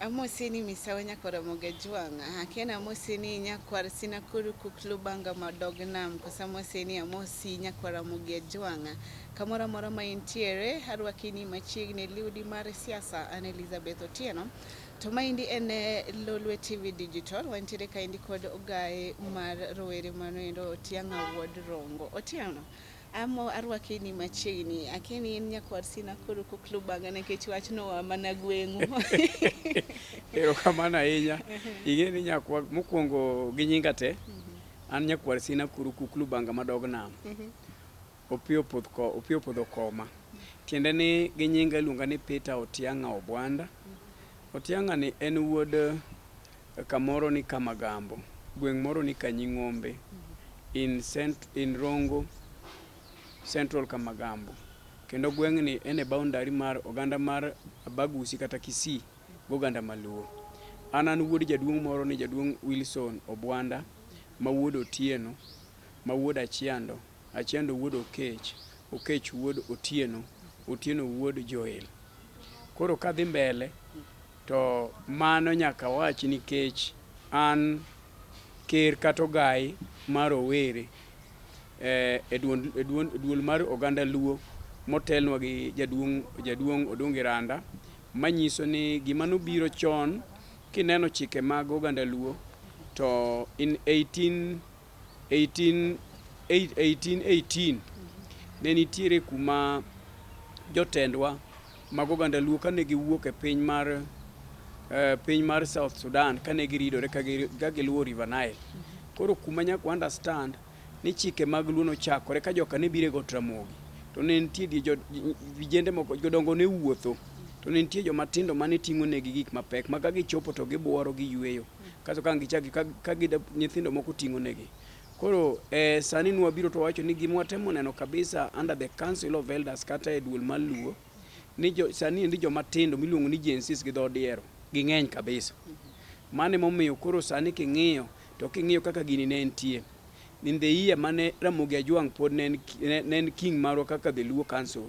Amosi ni misawa nyakwar Ramogi Ajwang'. Akia amosi ni nyakwar Sinakuru Kuk Lubanga madog nam. Koso amosi ni amosi nyakwar Ramogi Ajwang'. Kamoro amora ma intiere, arwaki ni machiegni liudi mar siasa. An Elizabeth Otieno. To maendi en Lolwe TV Digital. Wantiere kaendi kod ogaye mar rowere manoendo Otiang'a Wuod Rongo. Otieno. Amo arwaki ni machiegni. Akia ni in nyakwar Sinakuru Kuk Lubanga nikech wachno oa mana gweng'u. Erokamano ahinya. Ing'e ni nyakwa mokwongo gi nyinga te, an nyakwar Sinakuru Kuk Lubanga madog nam. Opiyo podh ko, opiyo podho koma. Tiende ni gi nyinga iluonga ni Peter Otiang'a Obwanda. Otiang'a ni en wuod kamoro ni Kamagambo, gweng' moro ni Kanying'ombe in cent, in Rongo Central Kamagambo. Kendo gweng'ni en e boundary mar oganda mar Abagusi kata Kisii goganda Maluo. An an wuod jaduong' moro ni jaduong' Wilson Obwanda ma wuod Otieno ma wuod Achiando, Achiando wuod Okech, Okech wuod Otieno, Otieno wuod Joel. Koro kadhi mbele to mano nyaka wach nikech an ker kata ogai mar rowere e duond, e duond, duol mar oganda Luo motelnwa gi jaduong' jaduong' Odonge Randa manyiso ni gima nobiro chon kineno chike mag oganda Luo to in 18 18 1818 ne nitiere kuma jotendwa mag oganda Luo kane giwuok e piny mar piny mar South Sudan kane giridore ka giluwo River Nile. Koro kuma nyaka understand ni chike mag Luo nochakore ka joka ne biro e Got Ramogi to ne nitie vijende moko jodongo ne wuotho to ne nitie joma tindo mane ting'o negi gik mapek ma ka gichopo to gibuoro giyweyo kasto ka gichak ka nyithindo moko ting'o negi. Koro sani nwabiro to wawacho ni gima watemo neno kabisa under the Council of Elders kata e duol mar Luo ni jo, sani endi joma tindo miluongo ni Gen Zs gi dho diero ging'eny kabisa. Mano emomiyo koro sani king'iyo to king'iyo kaka gini ne nitie in the year mane Ramogi Ajwang' pod ne en, ne en king marwa kaka the Luo Council,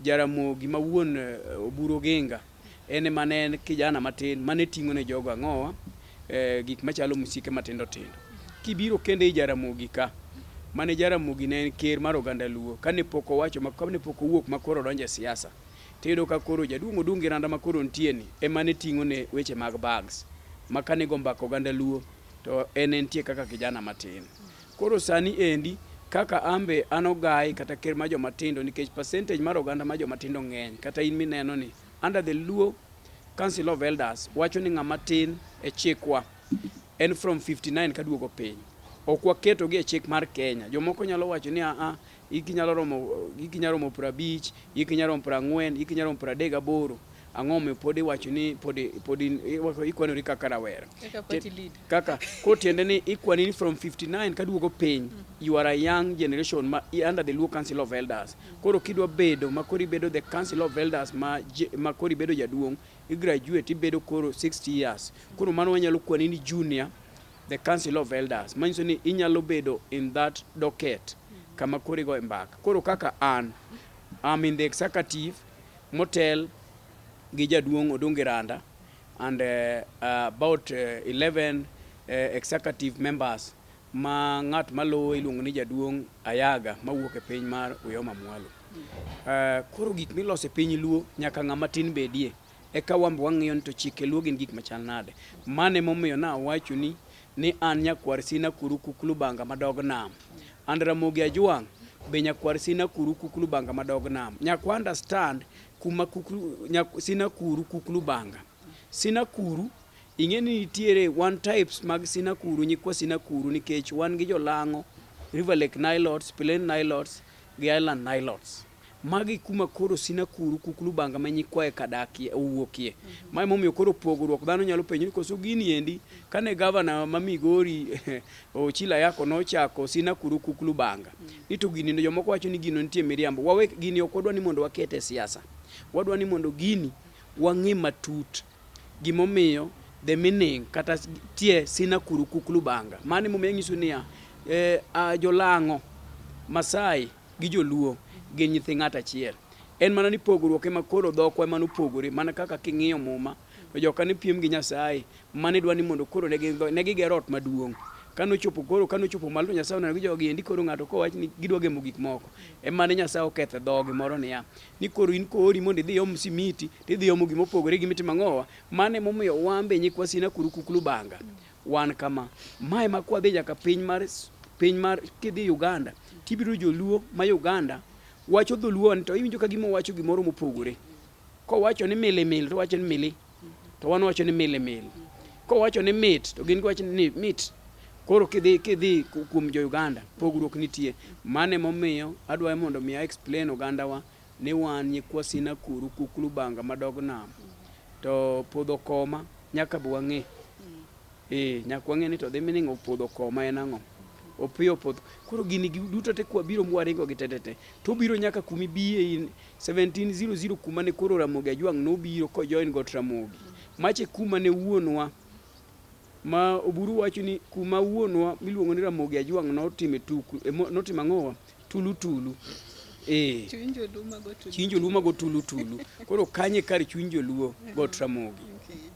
Jaramogi ma wuon Oburu Oginga en ema ne en kijana matin mane ting'o ne jogo ang'owa gik machalo misike matindo tindo. Kibiro kendo ei Jaramogi ka, mane Jaramogi ne en ker mar oganda Luo kane pok owacho kane pok owuok ma koro odonjo e siasa, tiyudo ka koro jaduong' Odungi Randa ma koro nitie ni ema ne ting'o ne weche mag bags ma kane go mbaka oganda Luo to en entie kaka kijana matin. Koro sani endi kaka ambe an ogai kata ker mar joma tindo nikech percentage mar oganda mar joma tindo ng'eny kata in mineno ni under the Luo Council of Elders wacho ni ng'ama tin e chikwa en from 59 kaduogo piny. Ok waketo gi e chik mar Kenya. Jomoko nyalo wacho ni aa hiki nyalo romo hiki nyalo romo 50, hiki nyalo romo 40, hiki nyalo romo 38. Ang'o omiyo pod iwacho ni pod pod ikwanori kaka rawera? Kaka party lead. Kaka ko tiende ni ikwani ni from 59 kaduogo piny you are a young generation ma under the Luo Council of Elders. Koro kidwa bedo ma koro ibedo the Council of Elders ma, ma koro ibedo jaduong' i graduate ibedo koro 60 years. Koro mano wanyalo kwani ni junior the Council of Elders. Manyiso ni inyalo bedo in that docket kama koro igoye mbaka. Koro kaka an, I'm in the executive motel gi jaduong' Odungi Randa and about 11 executive members ma ng'at maluwo iluongo ni jaduong' Ayaga mawuok e piny mar Uyoma Mwalo. Koro gik miloso e piny Luo nyaka ng'ama tin bedie eka wan be wang'iyo ni to chike Luo gin gik machal nade. Mano emomiyo nawacho ni ni an nyakwar Sinakuru Kuk Lubanga madog nam. And Ramogi Ajwang' be nyakwar Sinakuru Kuk Lubanga madog nam. Nyaka wa understand kuma kuk, Sinakuru Kuk Lubanga. Sinakuru ing'e ni nitiere one types mag Sinakuru nyikwa Sinakuru nikech wan gi jolang'o, River Lake Nilotes, Plain Nilotes gi Island Nilotes. Magi kuma koro Sinakuru Kuk Lubanga ma nyikwaye kadakie owuokie. Ma emomiyo koro pogruok dhano nyalo penjo ni koso gini endi kane gavana ma Migori Ochilo Ayako nochako Sinakuru Kuk Lubanga ni to gini jomoko wacho ni gino nitie miriambo. Wawe gini ok wadwa ni mondo waket e siasa. Wadwa ni mondo gini wang'i matut gimomiyo the meaning kata tie Sinakuru Kuk Lubanga. Mano emomiyo anyiso niya jolang'o, Masai gi joluo gin nyithi ng'ato achiel. En mana ni pogruok ema koro dhokwa ema nopogore mana kaka king'iyo muma To joka ne piem gi Nyasaye mane dwa ni mondo koro ne gigero ot maduong'. Kane ochopo koro kane ochopo malo to Nyasaye oneno gi jogi endi koro ng'ato kowach ni gidwa gemo gik moko. Ema ne Nyasaye oketho dhogi moro niya, ni koro in koori mondo idhi iom simiti to idhi omo gima opogore gi mitimo ang'owa. Mano emomiyo wan be nyikwa Sina Kuru Lubanga wan kama. Ma ema kwadhi nyaka piny mar piny mar kidhi Uganda tibiro joluo ma Uganda wacho dholuo to iwinjo ka gima owacho gimoro mopogore. Kowacho ni milimili to owacho ni mili to wan wacho ni milimili. Kowacho ni mit to gin giwacho ni mit. Koro kidhi kidhi kuom jo Uganda pogruok nitie. Mano emomiyo adwa mondo mi a explain ogandawa ni wan nyikwa Sina Kuru Kuk Lubanga madog nam. To podho koma nyaka be wang'e. Eh, nyaka wang'e ni to the meaning of podho koma en ang'o. Opiyo podho. Koro gini duto te kwabiro mwaringo gi tetete. To obiro nyaka kuma ibiye in 1700 kuma ne koro Ramogi Ajwang' nobiro kojoin got Ramogi. Mache kuma ne wuonwa ma Oburu wacho ni kuma wuonwa miluongo ni Ramogi Ajwang' notime tuku, notimo ang'owa? Tulu tulu. Eh. Chuny joluo mago tulu. Chuny joluo mago tulu tulu. Koro kanye kar chuny joluo got Ramogi.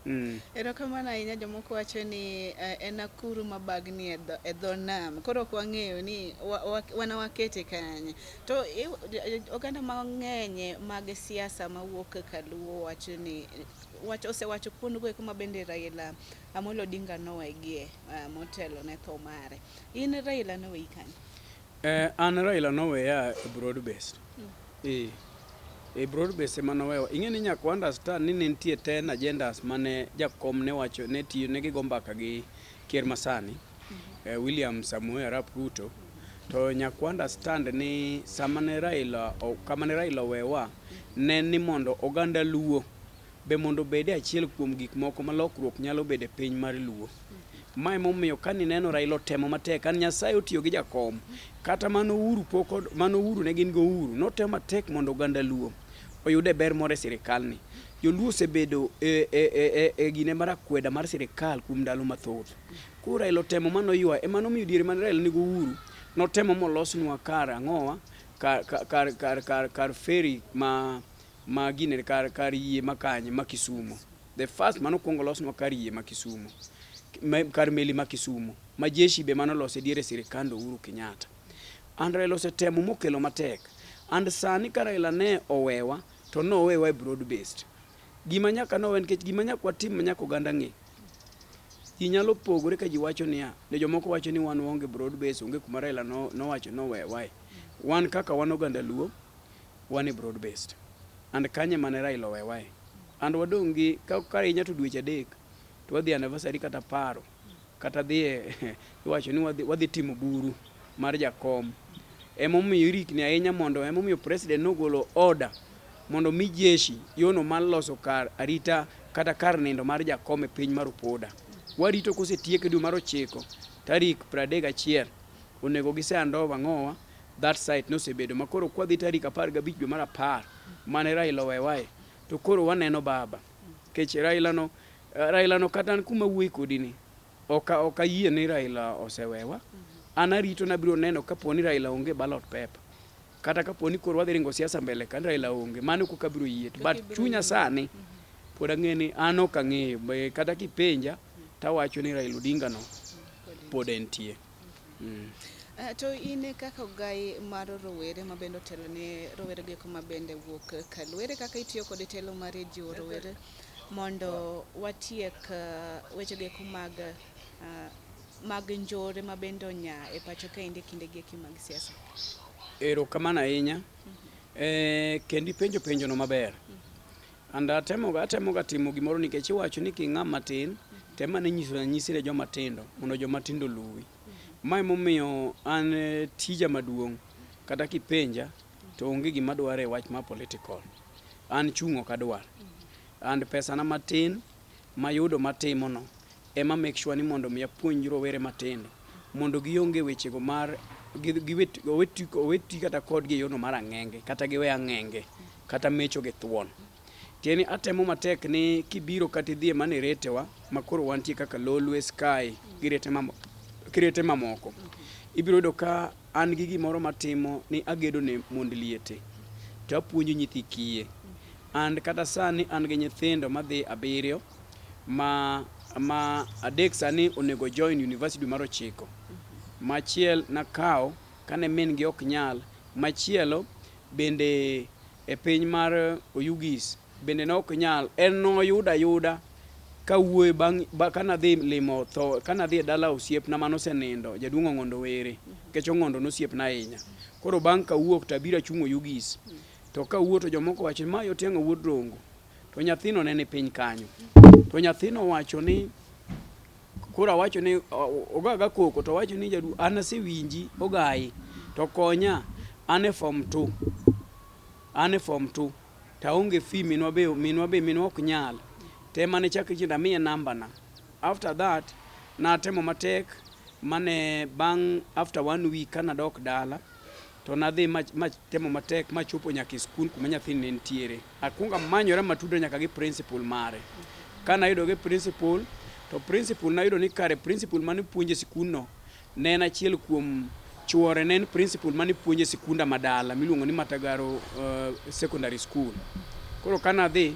Okay. Erokamano ahinya jomoko wacho ni en Nakuru mabagni e dho nam. Koro ok wang'eyo ni wan wakete kanye. To oganda mang'eny mag siasa mawuok Kaluo wacho ni osewacho kuondgo eko ma bende Raila Amolo Odinga nowegie motelo ne tho mare. In Raila noweyi kanye? An Raila noweya e broad based. E broad based ema nowewa. Ing'e ni nyaka understand ni ne nitie 10 agendas mane jakom ne wacho ne tiyo ne gigo mbaka gi ker masani William Samoei Arap Ruto. To nyaka understand ni sama ne Raila kama ne Raila owewa ne ni mondo oganda Luo be mondo obed e achiel kuom gik moko ma lokruok nyalo bedo e piny mar Luo. Ma emomiyo ka nineno Raila otemo matek, an Nyasaye otiyo gi jakom, kata mano Uhuru pok mano Uhuru ne gin go Uhuru, notemo matek mondo oganda Luo oyude ber moro e sirikal ni. Joluo osebedo e gine mar akweda mar sirikal kuom ndalo mathoth. Koro Raila otemo manoywa, ema nomiyo diere mane Raila nigo Uhuru, notemo molosnwa kar ang'owa, kar ferry ma gine kar yie ma kanye ma Kisumu. The first mano kuongo losnwa kar yie ma Kisumu, kar meli ma Kisumu, ma jeshi be mano lose diere sirikand Uhuru Kenyatta. And Raila osetemo mokelo matek. And sani ka Raila ne owewa, to nowewa e broad based. Gima nyaka nowe nikech gima nyaka watim ma nyaka oganda ng'e. Ji nyalo pogore ka ji wacho niya, ne jomoko wacho ni wan waonge broad base, onge kuma Raila nowacho nowewae. Wan kaka wan oganda Luo, wan e broad based. And kanye mane Raila owewae. And wadong' gi ka ahinya to dweche 3 to wadhi anniversary kata paro kata dhi e iwacho ni wadhi timo buru mar jakom. Emomiyo irikni ahinya mondo emomiyo president nogolo order mondo mi jeshi yono mar loso kar arita kata kar nindo mar jakom e piny mar Opoda. Warito kosetiek dwe mar 9 tarik 31 onego gise hand over ang'owa that site nosebedo ma koro kwadhi tarik 15 dwe mar 10 mane Raila owewae to koro waneno baba. Nikech Raila no kata an kuma wuoyi kodi ni ok ayie ni Raila osewewa. An arito nabiro neno kapo ni Raila onge ballot paper. Kata kapo ni koro wadhi ringo siasa mbele ka Raila onge, mano koka abiro yie. But chunya sani pod ang'e ni an ok ang'eyo. Kata kipenja tawacho ni Raila Odinga no pod entie. To in kaka ogai mar rowere ma bende otelo ne rowere go eko ma bende wuok Kaluo, ere kaka itiyo kod telo mari e jiwo rowere mondo watiek weche go eko mag njore ma bende onya e pacho kaendi e kinde gi eki mag siasa? Erokamano ahinya. Kendo ipenjo penjo no maber. And atemoga timo gimoro nikech iwacho ni king'ama matin, tem ane nyiso ranyisi ne joma tindo mondo joma tindo oluwi. Ma emomiyo an tija maduong' kata kipenja to onge gima dwaro e wach mar political. An chung' ok adwar. And pesana matin mayudo matimo no ema make sure ni mondo mi apuonj rowere matindo mondo gionge wechego mar oweti kata kodgi e yorno mar ang'enge kata giwe ang'enge kata mecho gi thuon. Tiende ni atemo matek ni kibiro kata idhi mana e retewa ma koro wantie kaka Lolwe, Sky gi rete mamoko. Ibiro yudo ka an gi gimoro matimo ni agedo ne mond liete to apuonjo nyithi kiye. And kata sani an gi nyithindo madhi 7. Ma adek sani onego join university dwe mar 9. Machiel nakawo kane min gi ok nyal. Machielo bende e piny mar Oyugis bende ne ok nyal. En noyudo ayuda kawuoyo bang' ba, kanadhi limo tho, kanadhi e dala osiepna manosenindo, jaduong' Ong'ondo Were, nikech Ong'ondo nosiepna ahinya. Koro bang' kawuok to abiro achung' Oyugis. To kawuok to jomoko wacho ni ma Otieng'o wuod Rongo. To nyathino ne ni piny kanyo. To nyathino wacho ni koro awacho ni ogaga koko to wacho ni jaduong' an asewinji ogayi to konya an e form 2. An e form 2 to aonge fee minwa be minwa ok nyal. Te mane chakre chieng' amiye namba na. After that natemo matek mane bang' after one week kanadok dala to nadhi ma temo matek machopo nyaka e skul kuma nyathini ne nitiere. Akwongo amanyora matudra nyaka gi principal mare. Kanayudo gi principal, to principal nayudo ni kare principal mane puonjo e sikundno ne en achiel kuom chuore ne en principal mane puonjo e sikunda madala miluongo ni Matagaro Secondary School. Koro kanadhi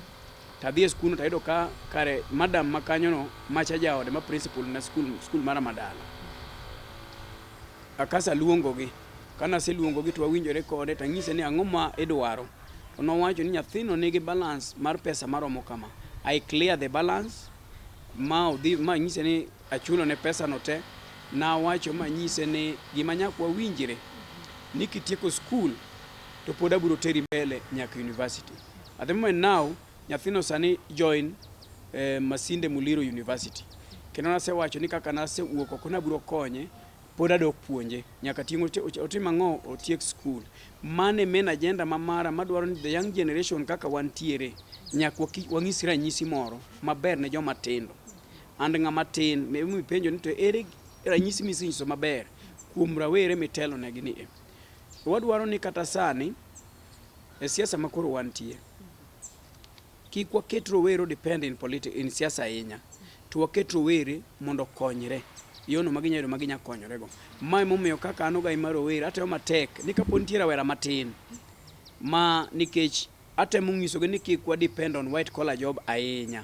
tadhi e skundno tayudo ka kare madam ma kanyono macha jaode ma principal na skul mara madala. Akasa luongogi. Kanaseluongogi to wawinjore kode tanyise ni ang'o ma idwaro. To nowacho ni nyathino nigi balance mar pesa maromo kama. I clear the balance ma odhi ma anyise ni achulo ne pesa no te. Nawacho manyise ni gima nyaka wawinjre ni kitieko skul to pod abiro teri mbele nyaka university. At the moment now nyathino sani join Masinde Muliro University. Kendo nasewacho ni kaka nasewuok oko nabiro konye pod adok puonje nyaka tieng' otim ang'o otiek skul. Mano e main agenda ma mara madwaro ni the young generation kaka wantiere nyaka wang'is ranyisi moro maber ne joma tindo. And ng'ama tin mipenjo ni to ere ranyisi misenyiso maber kuom rawere mitelo negi ni e. Wadwaro ni kata sani e siasa ma koro wantie kik waket rowere depend in politics in siasa ahinya to waket rowere mondo okonyre yono ma ginya yudo ma ginya konyorego. Ma emomiyo kaka an ogai mar rowere atemo matek ni kapo nitie rawera matin ma nikech atemo nyisogi ni kik wa depend on white collar job ahinya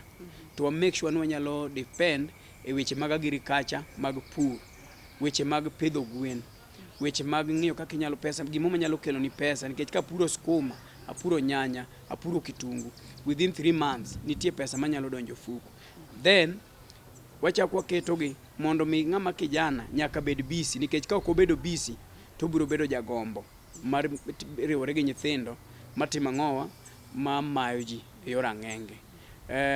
to wa make sure ni wanyalo depend e weche mag agriculture mag pur, weche mag pidho gwen, weche mag ng'iyo kaka inyalo pesa gimoro manyalo kelo ni pesa nikech kapuro skuma, apuro nyanya, apuro kitungu within 3 months nitie pesa manyalo donjo ofuku. Then wachak waketogi mondo mi ng'ama kijana nyaka bed busy nikech ka ok obedo busy to obiro bedo jagombo mar riwore gi nyithindo matimo ang'owa ma mayo ji e yor ang'enge.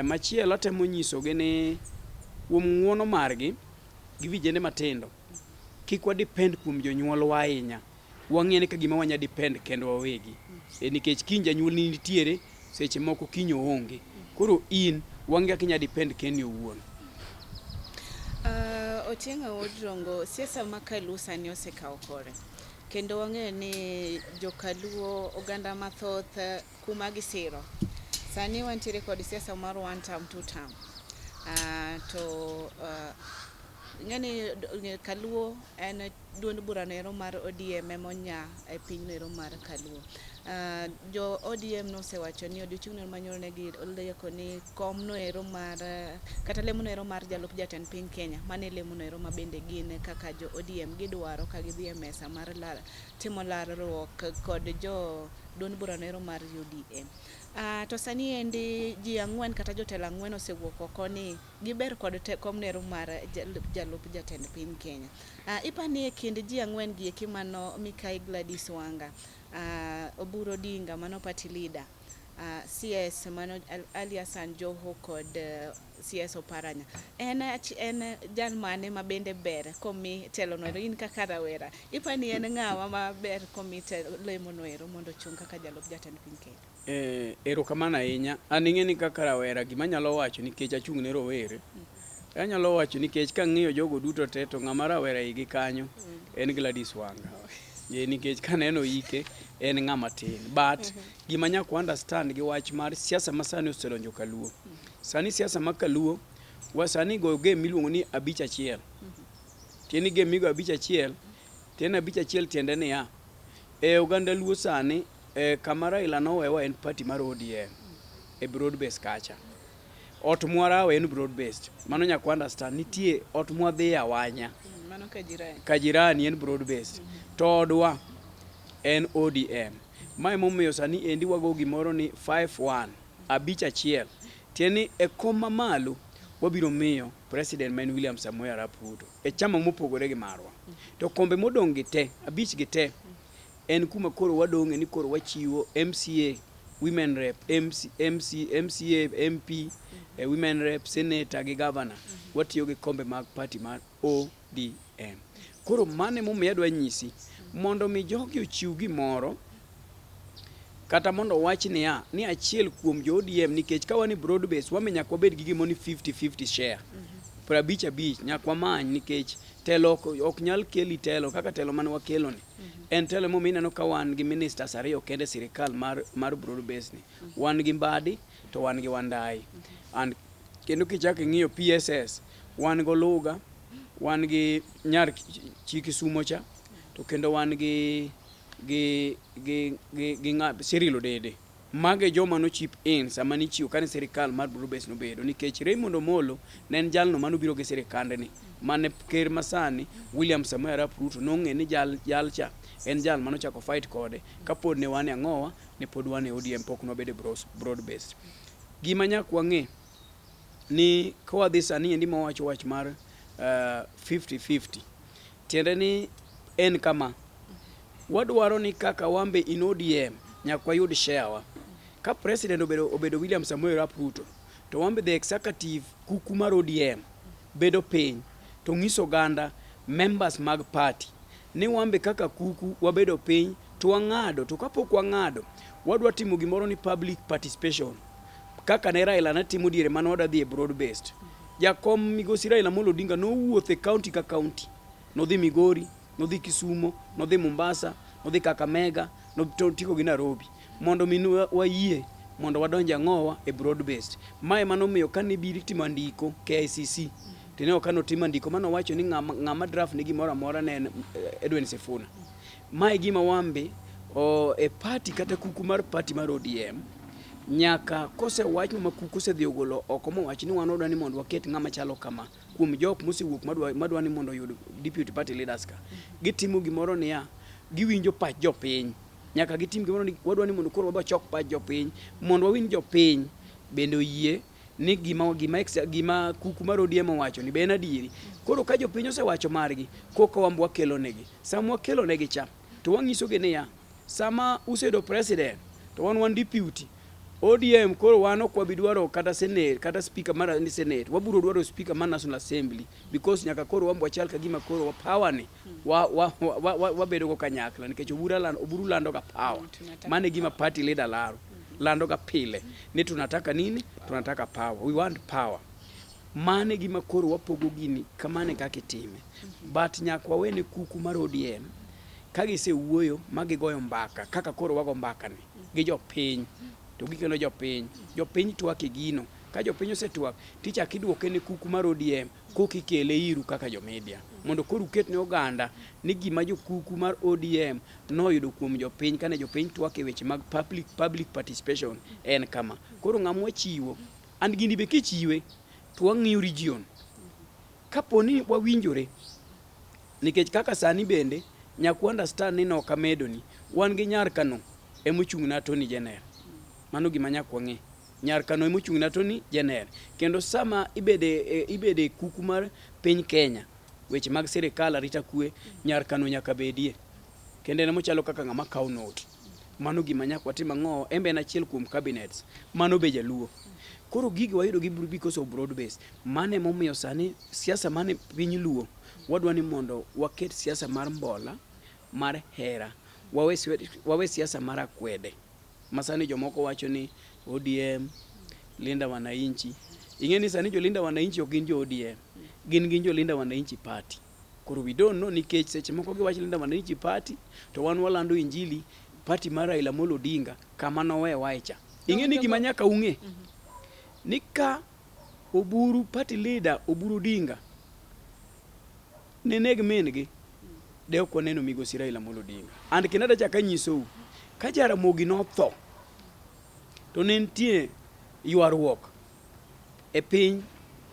Machielo atemo nyisogi ni kuom ng'uono margi gi vijende matindo kik wa depend kuom jonyuolwa ahinya. Wang'e ni ka gima wanya depend kendwa wawegi. Nikech kiny janyuolni nitiere seche moko kiny oonge. Koro in wang'e kaka inya depend kendi owuon. Otieng' Awuod Rongo, siasa ma Kaluo sani osekawo kore. Kendo wang'eyo ni jokaluo oganda mathoth kuma gisiro. Sani wantiere kod siasa mar one term, two term. To ing'e ni Kaluo en duond bura noero mar ODM emonya e piny noero mar Kaluo. Jo ODM nosewacho ni odiochieng' no manyoro ne gileko ni kom noero mar kata lemo noero mar jalup jatend piny Kenya mano e lemo noero ma bende gin kaka jo ODM gidwaro ka gidhi e mesa mar timo lalruok kod jo duond bura noero mar UDA. To sani endi ji ang'wen kata jotelo ang'wen osewuok oko ni giber kod kom noero mar jalup jatend piny Kenya. Ipani e kind ji ang'wen gi eki mano Mikai Gladys Wanga, Oburu Odinga mano party leader, CS mano Ali Hassan Joho kod CS Oparanya. En jal mane ma bende ber komi telo noero in kaka rawera ipani en ng'awa maber komi lemo noero mondo ochung' kaka jalup jatend piny Kenya? Erokamano ahinya. An ing'e ni kaka rawera gima anyalo wacho nikech achung' ne rowere, anyalo wacho nikech kang'iyo jogo duto te to ng'ama rawera e igi kanyo en Gladys Wanga. Nikech kaneno ike en ng'ama tin. But gima nyaka wa understand gi wach mar siasa ma sani osedonjo kaluo. Sani siasa ma kaluo, wa sani goyo game miluongo ni 5-1. Tiende ni game migoyo 5-1, tiende 5-1 tiende niya, e oganda luo sani, kama Raila nowewa en party mar ODM e broad base kacha. Ot mwarawo en broad based. Mano nyaka understand nitie ot mwadhiye awanya. Mano ka jirani. Ka jirani en broad based. To odwa en ODM. Ma emomiyo sani endi wago gimoro ni 5-1, 5-1. Tiende ni e kom mamalo wabiro miyo president ma en William Samoei Arap Ruto e chama mopogore gi marwa. To kombe modong' gi te, abich gi te, en kuma koro wadong'e ni koro wachiwo MCA, women rep, MC, MC, MCA, MP, women rep, senator gi governor. Watiyo gi kombe mag party mar ODM. Koro mano emomiyo adwa nyisi mondo mi jogi ochiw gimoro kata mondo owach niya ni achiel kuom jo ODM nikech ka wan e broad base wami nyaka wabed gi gimoro ni 50-50 share. 50-50 nyaka wamany nikech telo ok nyal keli telo kaka telo mane wakelo ni. En telo emomiyo ineno ka wan gi ministers ariyo kende e sirikal mar broad base ni. Wan gi Mbadi to wan gi Wandayi. And kendo kichako ing'iyo PSS wan gi Oluga, wan gi nyar chi Kisumo cha to kendo wan gi Cyril Odede. Mago e joma no chip in sama nichiwo kane sirikal mar broad base nobedo nikech Raymond Omolo ne en jalno manobiro gi sirikandni mane ker masani William Samoei Arap Ruto nong'e ni jal cha en jal manochako fight kode kapod ne wan e ang'owa ne pod wan e ODM pok nwabedo e broad based. Gima nyaka wang'e ni kawadhi sani endi mawacho wach mar 50-50 tiende ni en kama wadwaro ni kaka wambe in ODM nyaka wayud share wa. Ka president obedo William Samoei Arap Ruto to wambe the executive kuku mar ODM bedo piny to ng'iso oganda members mag party ni wambe kaka kuku wabedo piny to wang'ado to kapok wang'ado wadwa timo gimoro ni public participation kaka ne Raila ne timo diere mane wadwa dhi e broad based. Jakom migosi Raila Amolo Odinga nowuotho e county ka county. Nodhi Migori, nodhi Kisumo, nodhi Mombasa, nodhi Kakamega, notieko gi Nairobi mondo mi wayie mondo wadonj ang'owa e broad based. Mae manomiyo kane biro timo andiko KICC tineno ka notimo andiko manowacho ni ng'ama draft ne gimoro amora ne en Edwin Sifuna. Mae gima wambe e party kata kuku mar party mar ODM nyaka kosewach ma kuku osedhi ogolo oko mowach ni wan wadwa ni mondo waket ng'ama chalo kama kuom jok mosewuok madwa ni mondo oyud deputy party leaders ka. Gitimo gimoro niya, giwinjo pach jopiny. Nyaka gitim gimoro ni wadwa ni mondo koro wabachok pach jopiny mondo wawinj jopiny bende oyie ni gima kuku mar ODM owacho ni be en adieri. Koro ka jopiny osewacho margi, koka wan wakelo negi. Sama wakelo negi cha, to wang'isogi niya, sama useyudo president, to wan deputy. ODM koro wan ok wabi dwaro kata senate, kata speaker mar senate. Wabiro dwaro speaker mar National Assembly because nyaka koro wan wachal ka gima koro wa power ni wabedo go kanyakla nikech Oburu lando ga power. Mano e gima party leader laro. Lando ga pile ni tunataka nini? Tunataka power. We want power. Mano e gima koro wapogo gini kamano e kaka itime. But nyaka wawene kuku mar ODM ka gisewuoyo ma gigoyo mbaka kaka koro wago mbaka ni gi jopiny to gikelo jopiny. Jopiny twak e gino. Ka jopiny osetwak tichako iduoke ne kuku mar ODM koka ikele iru kaka jo media mondo koro uket ne oganda ni gima jokuku mar ODM noyudo kuom jopiny kane jopiny twak e weche mag public participation en kama. Koro ng'ama wachiwo and gini be kichiwe to wang'iyo region. Kapo ni wawinjore nikech kaka sani bende nyaka understand ni nokamedo ni wan gi nyar Kano emochung' ne Attorney General. Mano gima nyaka wang'e. Nyar Kano emochung' ne Attorney General. Kendo sama ibede kuku mar piny Kenya, weche mag sirikal arita kwe, nyar Kano nyaka bedie. Kendo en emochalo kaka ng'ama kawo note. Mano gima nyaka watim ang'o, en be en achiel kuom cabinets. Mano be jaluo. Koro gigi wayudo gi because of broad base. Mano emomiyo sani siasa mane piny luo, wadwa ni mondo waket siasa mar mbola, mar hera. Wawe siasa mar akwede. Ma sani jomoko wacho ni ODM, Linda Wananchi. Ing'e ni sani jo Linda Wananchi ok gin jo ODM. Gin jo Linda Wananchi party. Koro we don't know nikech seche moko giwacho Linda Wananchi party to wan walando injili party mar Raila Amolo Odinga kama nowewae cha. Ing'e ni gima nyaka ung'e ni ka Oburu party leader Oburu Odinga ne neg min gi de ok waneno migosi Raila Amolo Odinga. And kendo adachako anyisou ka Jaramogi notho to ne nitie ywaruok. e piny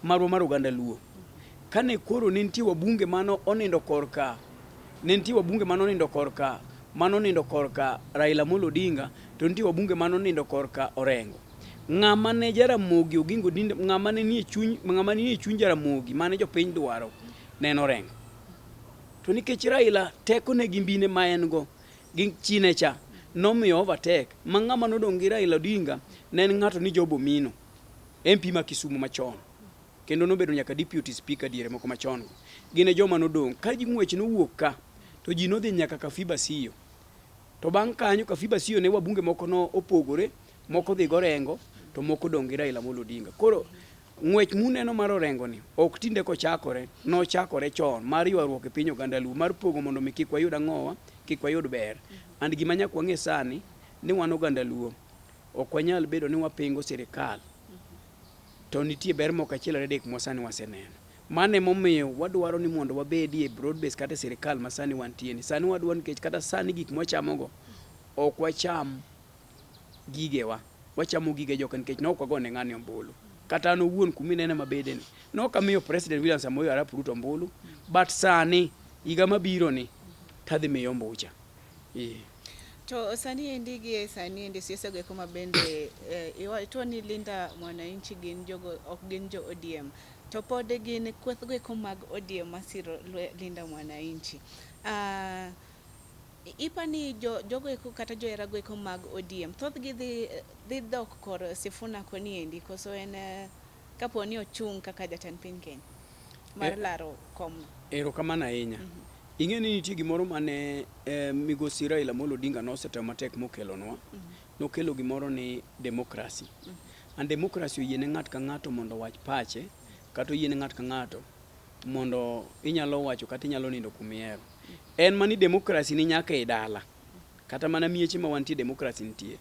marwa mar oganda Luo. Kane koro ne nitie wabunge mano onindo korka ne nitie wabunge mano onindo korka mano onindo korka Raila Amolo Odinga to nitie wabunge mano onindo korka Orengo. Ng'ama ne Jaramogi Oginga Odinga ng'ama ne nie chuny ng'ama ne nie chuny Jaramogi mane jopiny dwaro ne en Orengo. To nikech Raila tekone gi mbine ma en go gi chine cha nomiyo overtake ma ng'ama nodong' gi Raila Odinga ne en ng'ato ni Job Omino MP ma Kisumu machon kendo nobedo nyaka deputy speaker diere moko machon go. Gin e joma nodong'. Ka ng'wech nowuok ka to ji nodhi nyaka Kafiba Siyo. To bang' kanyo Kafiba Siyo ne wabunge moko no opogore, moko dhi gorengo to moko dong' gi Raila Amolo Odinga. Koro ng'wech muneno mar Orengo ni ok tinde kochakore, nochakore chon mar ywaruok e piny oganda Luo mar pogo mondo mi kik wayud ang'owa, kik wayud ber. And gima nyaka wang'e sani ni wan oganda Luo ok wanyal bedo ni wapingo sirikal to nitie ber moko achiel ariyo adek ma sani waseneno. Mano emomiyo wadwaro ni mondo wabedie e broad base kata e sirikal ma sani wantie ni. Sani wadwaro nikech kata sani gik mwachamogo ok wacham gigewa, wachamo gige joka nikech ne ok wagone ng'ani ombulu. Kata an owuon kuminena mabede ni, ne ok amiyo President William Samoei Arap Ruto ombulu, but sani higa mabiro ni tadhi miye ombucha. Eh. To sani endi gi e sani endi siasa go eko ma bende eh, iwacho ni Linda Mwananchi gin jogo ok gin jo ODM to pod gin kweth go eko mag ODM masiro Linda Mwananchi. Ipa ni jo, jogo eko kata johera go eko mag ODM thothgi dhi, dhi dok kor Sifuna koni endi koso en kapo ni ochung' kaka jatend piny Kenya mar laro komno. Erokamano ahinya. Ing'e ni nitie gimoro mane migosi Raila Amolo Odinga nosetemo matek mokelonwa. Nokelo gimoro ni democracy. And democracy oyiene ng'ato ka ng'ato mondo owach pache, kata oyiene ng'ato ka ng'ato mondo inyalo wacho kata inyalo nindo kumihero. En mani democracy ni nyaka e dala. Kata mana mieche ma wantie democracy nitie.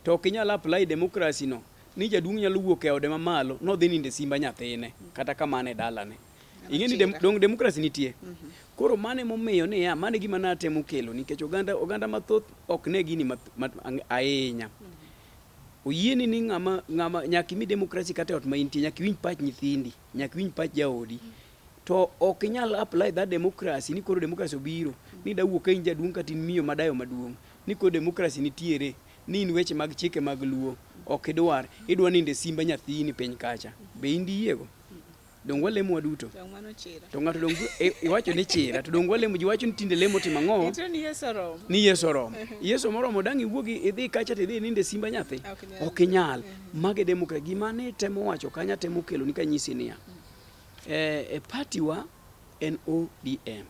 To ok inyal apply democracy no ni jaduong' nyalo wuok e ode mamalo nodhi nindo e simba nyathine kata kamano e dalane. Ing'e ni dong democracy nitie. Koro mano emomiyo niya, mano e gima natemo kelo nikech oganda oganda mathoth ok ne gini ahinya. Oyieni ni ng'ama ng'ama nyaka imi democracy kata e ot ma intie, nyaka iwinj pach nyithindi, nyaka iwinj pach jaodi. To ok inyal apply that democracy ni koro democracy obiro ni dawuok ka in jaduong' kata in miyo madayo maduong' ni koro democracy nitiere ni in weche mag chike mag Luo ok idwar, idwa nindo e simba nyathini piny kacha. Be in diyiego? Dong walemo waduto. Dong mano chira. To ng'ato dong iwacho ni chira to dong walemo ji wacho ni tinde lemo timo ang'o? Ito ni Yesu oromo. Ni Yesu oromo. Yesu moromo dang' iwuogi idhi kacha to idhi ninde simba nyathi. Ok inyal. Ok inyal. Mago e democracy. Gima ne temo wacho kanyo atemo kelo ni kanyisi niya. E party wa en ODM.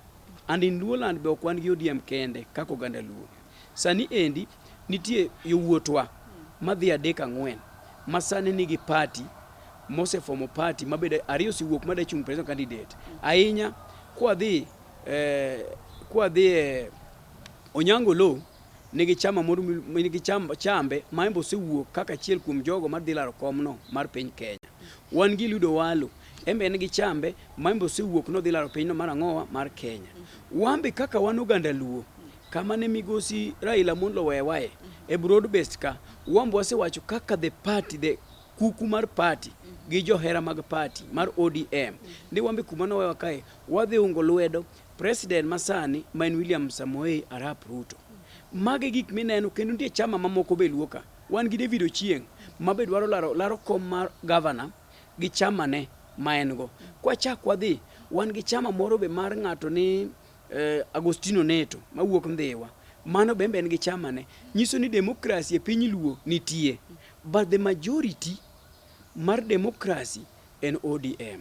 And in Luoland be ok wan gi ODM kende kaka oganda Luo. Sani endi nitie yowuotwa madhi adek ang'wen ma sani nigi party mosefomo party mabede ariyo osewuok mada chung' president candidate. Ahinya kwadhi kwadhi e Onyango Oloo nigi chama moro nigi chambe ma embe osewuok kaka achiel kuom jogo madhi laro komno mar piny Kenya. Wan gi Eliud Owalo embe en gi chambe ma embe osewuok nodhi laro pinyno mar ang'owa mar Kenya. Wan be kaka wan oganda Luo kama ne migosi Raila Amolo owewae e broad based ka wan be wasewacho kaka the party the kuku mar party gi johera mag party mar ODM ni wan be kuma nowewa kae wadhi ungo lwedo president masani ma en William Samoei Arap Ruto. Magi gik mineno kendo nitie chama mamoko be luo ka. Wan gi David Ochieng ma be dwaro laro kom mar governor gi chama ne ma en go. Kwachak wadhi, wan gi chama moro be mar ng'ato ni Agostino Neto mawuok Ndhiwa. Mano bende en gi chama ne. Nyiso ni democracy e piny Luo nitie. But the majority mar democracy en ODM.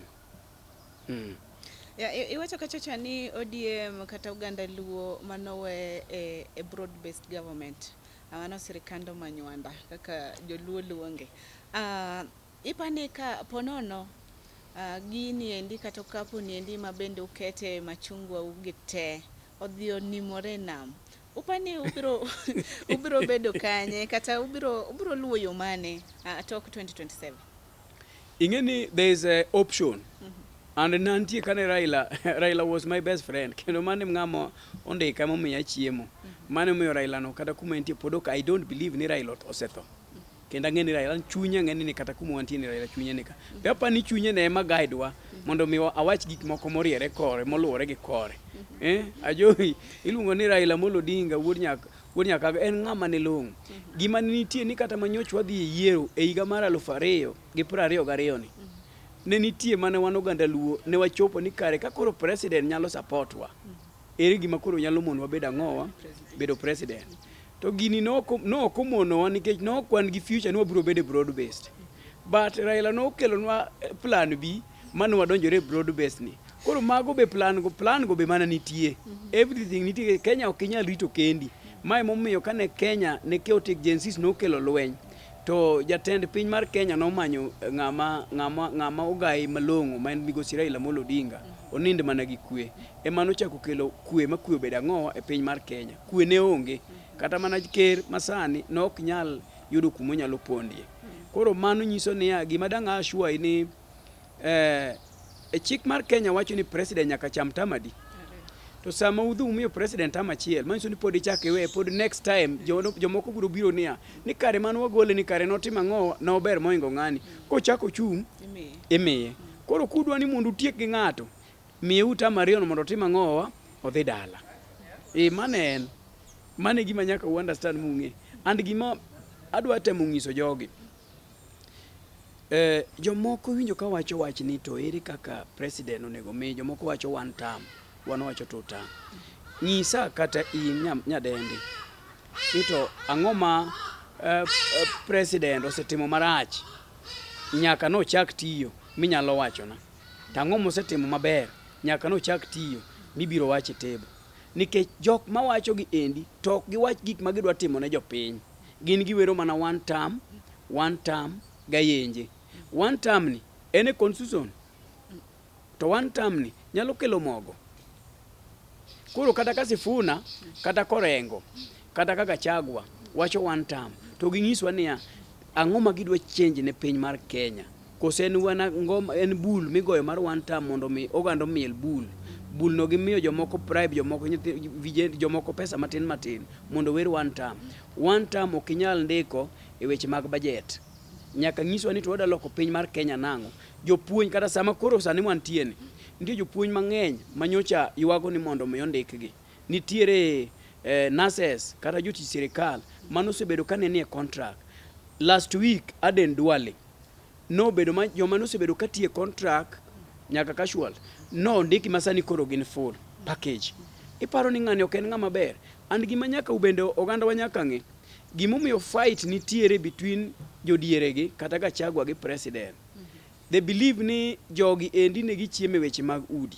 Ya, iwacho kacha cha ni ODM kata oganda Luo manowe e broad based government mano sirikand Manywanda kaka joluo luonge. Ipani ka ponono gini endi kata okapu ni endi ma bende ukete machungwa ugi te odhi onimore e nam. Upani ubiro bedo kanye kata ubiro luwo yo mane tok 2027? Ing'e ni there is a option. And nantie kane Raila was my best friend kendo mane ng'ama ondika momiya chiemo. Mane omiyo Raila no kata kuma entie pod ok I don't believe ni Raila osetho. Kendo ang'e ni Raila an chunye ang'e ni kata kuma wantie ni Raila chunye ni ka. Be aparo ni chunye ne ema guide wa mondo mi awach gik moko moriere kore moluwore gi kore. Eh, Ajowi iluongo ni Raila Amolo Odinga wuod nyak wuod Nyakago en ng'ama ne long'o. Gima ne nitie ni kata manyocha wadhi e yiero e higa mar 2022 ni ne nitie mane wan oganda Luo ne wachopo ni kare ka koro president nyalo support wa. Ere gima koro nyalo monowa bedo ang'owa? Bedo president. To gini ne ok omonowa nikech ne ok wan gi future ni wabiro bedo e broad based. But Raila nokelonwa plan B mane wadonjore e broad based ni. Koro mago be plan go plan go be mana nitie. Everything nitie. Kenya ok inyal rito kendi. Ma emomiyo kane Kenya ne chaotic Gen Zs nokelo lweny to jatend piny mar Kenya nomanyo ng'ama ng'ama ng'ama ogai malong'o ma en migosi Raila Amolo Odinga onind mana gi kwe. Ema nochako kelo kwe ma kwe obedo ang'owa e piny mar Kenya. Kwe ne onge. Kata mana ker masani ne ok nyal yudo kuma onyalo pondie. Koro mano nyiso niya gima dang' a assure ni e chik mar Kenya wacho ni president nyaka cham term adi? To sama udhi umiyo president term achiel, manyiso ni pod ichak iweye, pod next time jomoko biro biro niya, ni kare mane wagole ni kare notimo ang'o, nober mohingo ng'ani. Kochako ochung', imiye. Koro kudwa ni mondo utiek gi ng'ato, miyeuru term ariyo mondo otim ang'owa, odhi dala. E mano en. Mano e gima nyaka u understand mung'e. And gima adwa temo nyiso jogi, jomoko winjo ka wacho wach ni to ere kaka president onego mi, jomoko wacho one term, wan wacho two term. Nyisa kata in nyadendi, ni to ang'o ma president osetimo marach nyaka nochak tiyo minyalo wachona. To ang'o mosetimo maber nyaka nochak tiyo mibiro wach e table. Nikech jok mawacho gi endi to ok giwach gik ma gidwa timo ne jopiny. Gin giwero mana one term, one term gayenje. One term ni en e constitution. To one term ni nyalo kelo mogo. Koro kata ka Sifuna, kata Korengo, kata ka Gachagua wacho one term, to ginyiswa niya, ang'o ma gidwa change ne piny mar Kenya? Kose en wana ngoma en bul migoyo mar one term mondo mi oganda omiel bul. Bul no gimiyo jomoko bribe, jomoko nyithi, jomoko pesa matin matin mondo wer one term. One term ok inyal ndiko e weche mag budget. Nyaka nyiswa ni to wadwa loko piny mar Kenya nang'o. Jopuonj kata sama koro sani wantie ni, nitie jopuonj mang'eny manyocha ywago ni mondo mi ondikgi. Nitiere nurses kata jotich sirikal manosebedo ka ne nie contract. Last week Aden Duale nobedo ma joma nosebedo ka tiye contract nyaka casual nondiki ma sani koro gin full package. Iparo ni ng'ani ok en ng'ama ber. And gima nyaka bende oganda wa nyaka ng'e, gimomiyo fight nitiere between jodieregi kata Gachagua gi president. They believe ni jogi endi ne gichiemo e weche mag udi.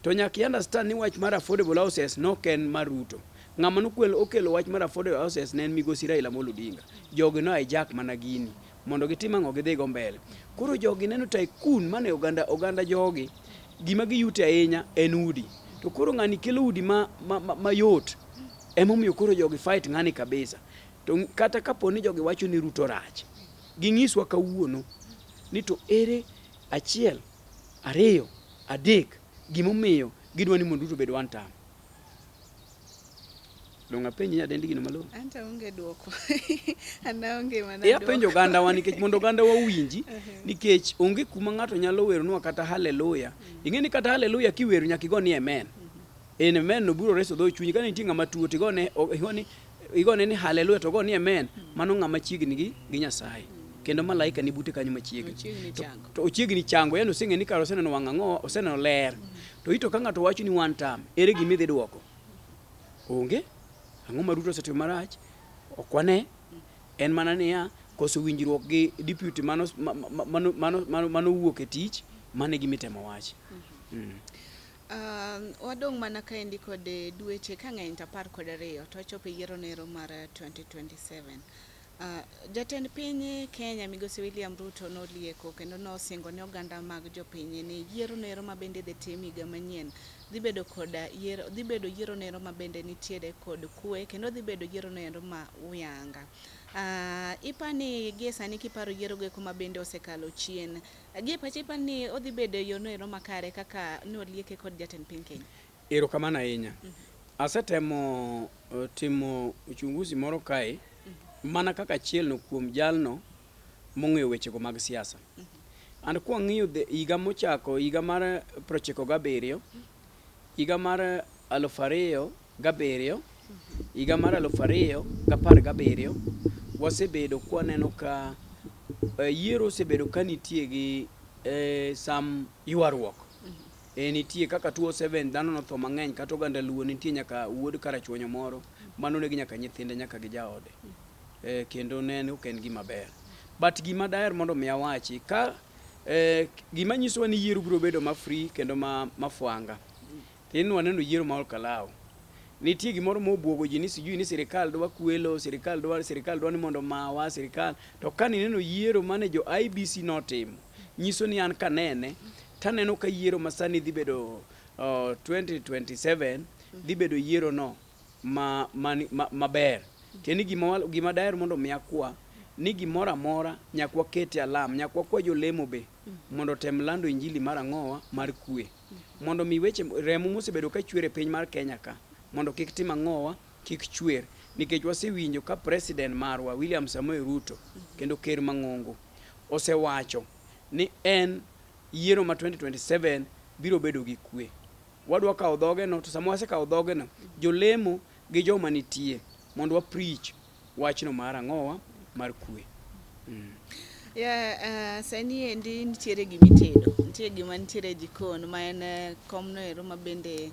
To nyaka i understand ni wach mar affordable houses nok en mar Ruto. Ng'ama nokwelo okelo wach mar affordable houses ne en migosi Raila Amolo Odinga. Jogi no hijack mana gini mondo gitim ang'o gidhi go mbele. Koro jogi neno tycoon mane oganda oganda jogi gima giyute ahinya en udi. To koro ng'ani kelo udi ma, ma, ma, mayot. Emomiyo koro jogi fight ng'ani kabisa. To kata kapo ni jogi wacho ni Ruto rach, ginyiswa kawuono ni to ere achiel, ariyo, adek gimomiyo gidwa ni mondo Ruto obed one term. Donge apenji nyadendi gino malong'o? Anto aonge duoko. An aonge mana E apenjo oganda wa nikech mondo oganda wa owinji nikech onge kuma ng'ato nyalo weronwa kata haleluya. Ing'e ni kata haleluya kiwero nyaka igo ni amen. En amen no biro reso dho chunyi. Ka nitie ng'ama tuo to igone igone igone ni haleluya to go ni amen. Mano ng'ama chiegni gi Nyasaye. Kendo malaika ni bute kanyo machiegni. Ochiegni chango. To ochiegni chango, yani oseng'e ni kare oseneno wang' ang'o, oseneno ler. To ito ka ng'ato wacho ni one term, ere gima idhi duoko? Onge. Ang'o ma Ruto osetimo marach? Ok wane. En mana niya, koso winjruok gi deputy mano mano mano mano wuok e tich, mano e gima itemo wach. Wadong' mana kaendi kod dweche ka ng'eny to 12 to wachopo e yiero nero mar 2027. Jatend piny Kenya migosi William Ruto nolieko kendo nosingo ne oganda mag jopiny ni yiero nero ma bende dhi tim higa manyien dhi bedo kod yiero dhi bedo yiero nero ma bende nitiere kod kwe kendo dhi bedo yiero nero ma uyanga. Ipani gie sani kiparo yiero goeko ma bende osekalo chien, gie pachi ipani odhi bedo e yono ero makare kaka nolieke kod jatend piny Kenya? Erokamano ahinya. Asetemo timo uchunguzi moro kae. Mana kaka achiel no kuom jalno mong'eyo wechego mag siasa. And kwang'iyo higa mochako higa mar 97, higa mar 2007, higa mar 2017, wasebedo kwaneno ka yiero osebedo ka nitie gi some ywaruok. Nitie kaka 2007 dhano notho mang'eny kata oganda Luo nitie nyaka wuod Karachuonyo moro manoneg nyaka nyithinde nyaka gi jaode. Kendo ne en ok en gima ber. But gima daher mondo mi awachi ka gima nyisowa ni yiero biro bedo ma free kendo ma fwanga. Tin waneno yiero ma Olkalau. Nitie gimoro mobuogo ji ni sijui ni sirikal dwa kwelo, sirikal dwa ni mondo mawa sirikal. To ka nineno yiero mane jo IEBC notimo, nyiso ni an kanene, taneno ka yiero ma sani dhi bedo 2027 dhi bedo yiero no ma maber. Tiende ni gima daher mondo mi akwa ni gimoro amora nyaka waket e alam, nyaka wakwa jolemo be mondo otem lando injili mar ang'owa mar kwe. Mondo mi weche remo mosebedo ka chwer e piny mar Kenya ka mondo kik tim ang'owa kik chwer nikech wasewinjo ka president marwa William Samoei Ruto kendo ker mang'ongo osewacho ni en yiero ma 2027 biro bedo gi kwe. Wadwa kawo dhoge no to sama wasekawo dhoge no jolemo gi joma nitie mondo wa preach wachno mar ang'owa mar kwe. Yeah, sani endi nitiere gimitedo, nitie gima nitiere e jikon ma en komno ero ma bende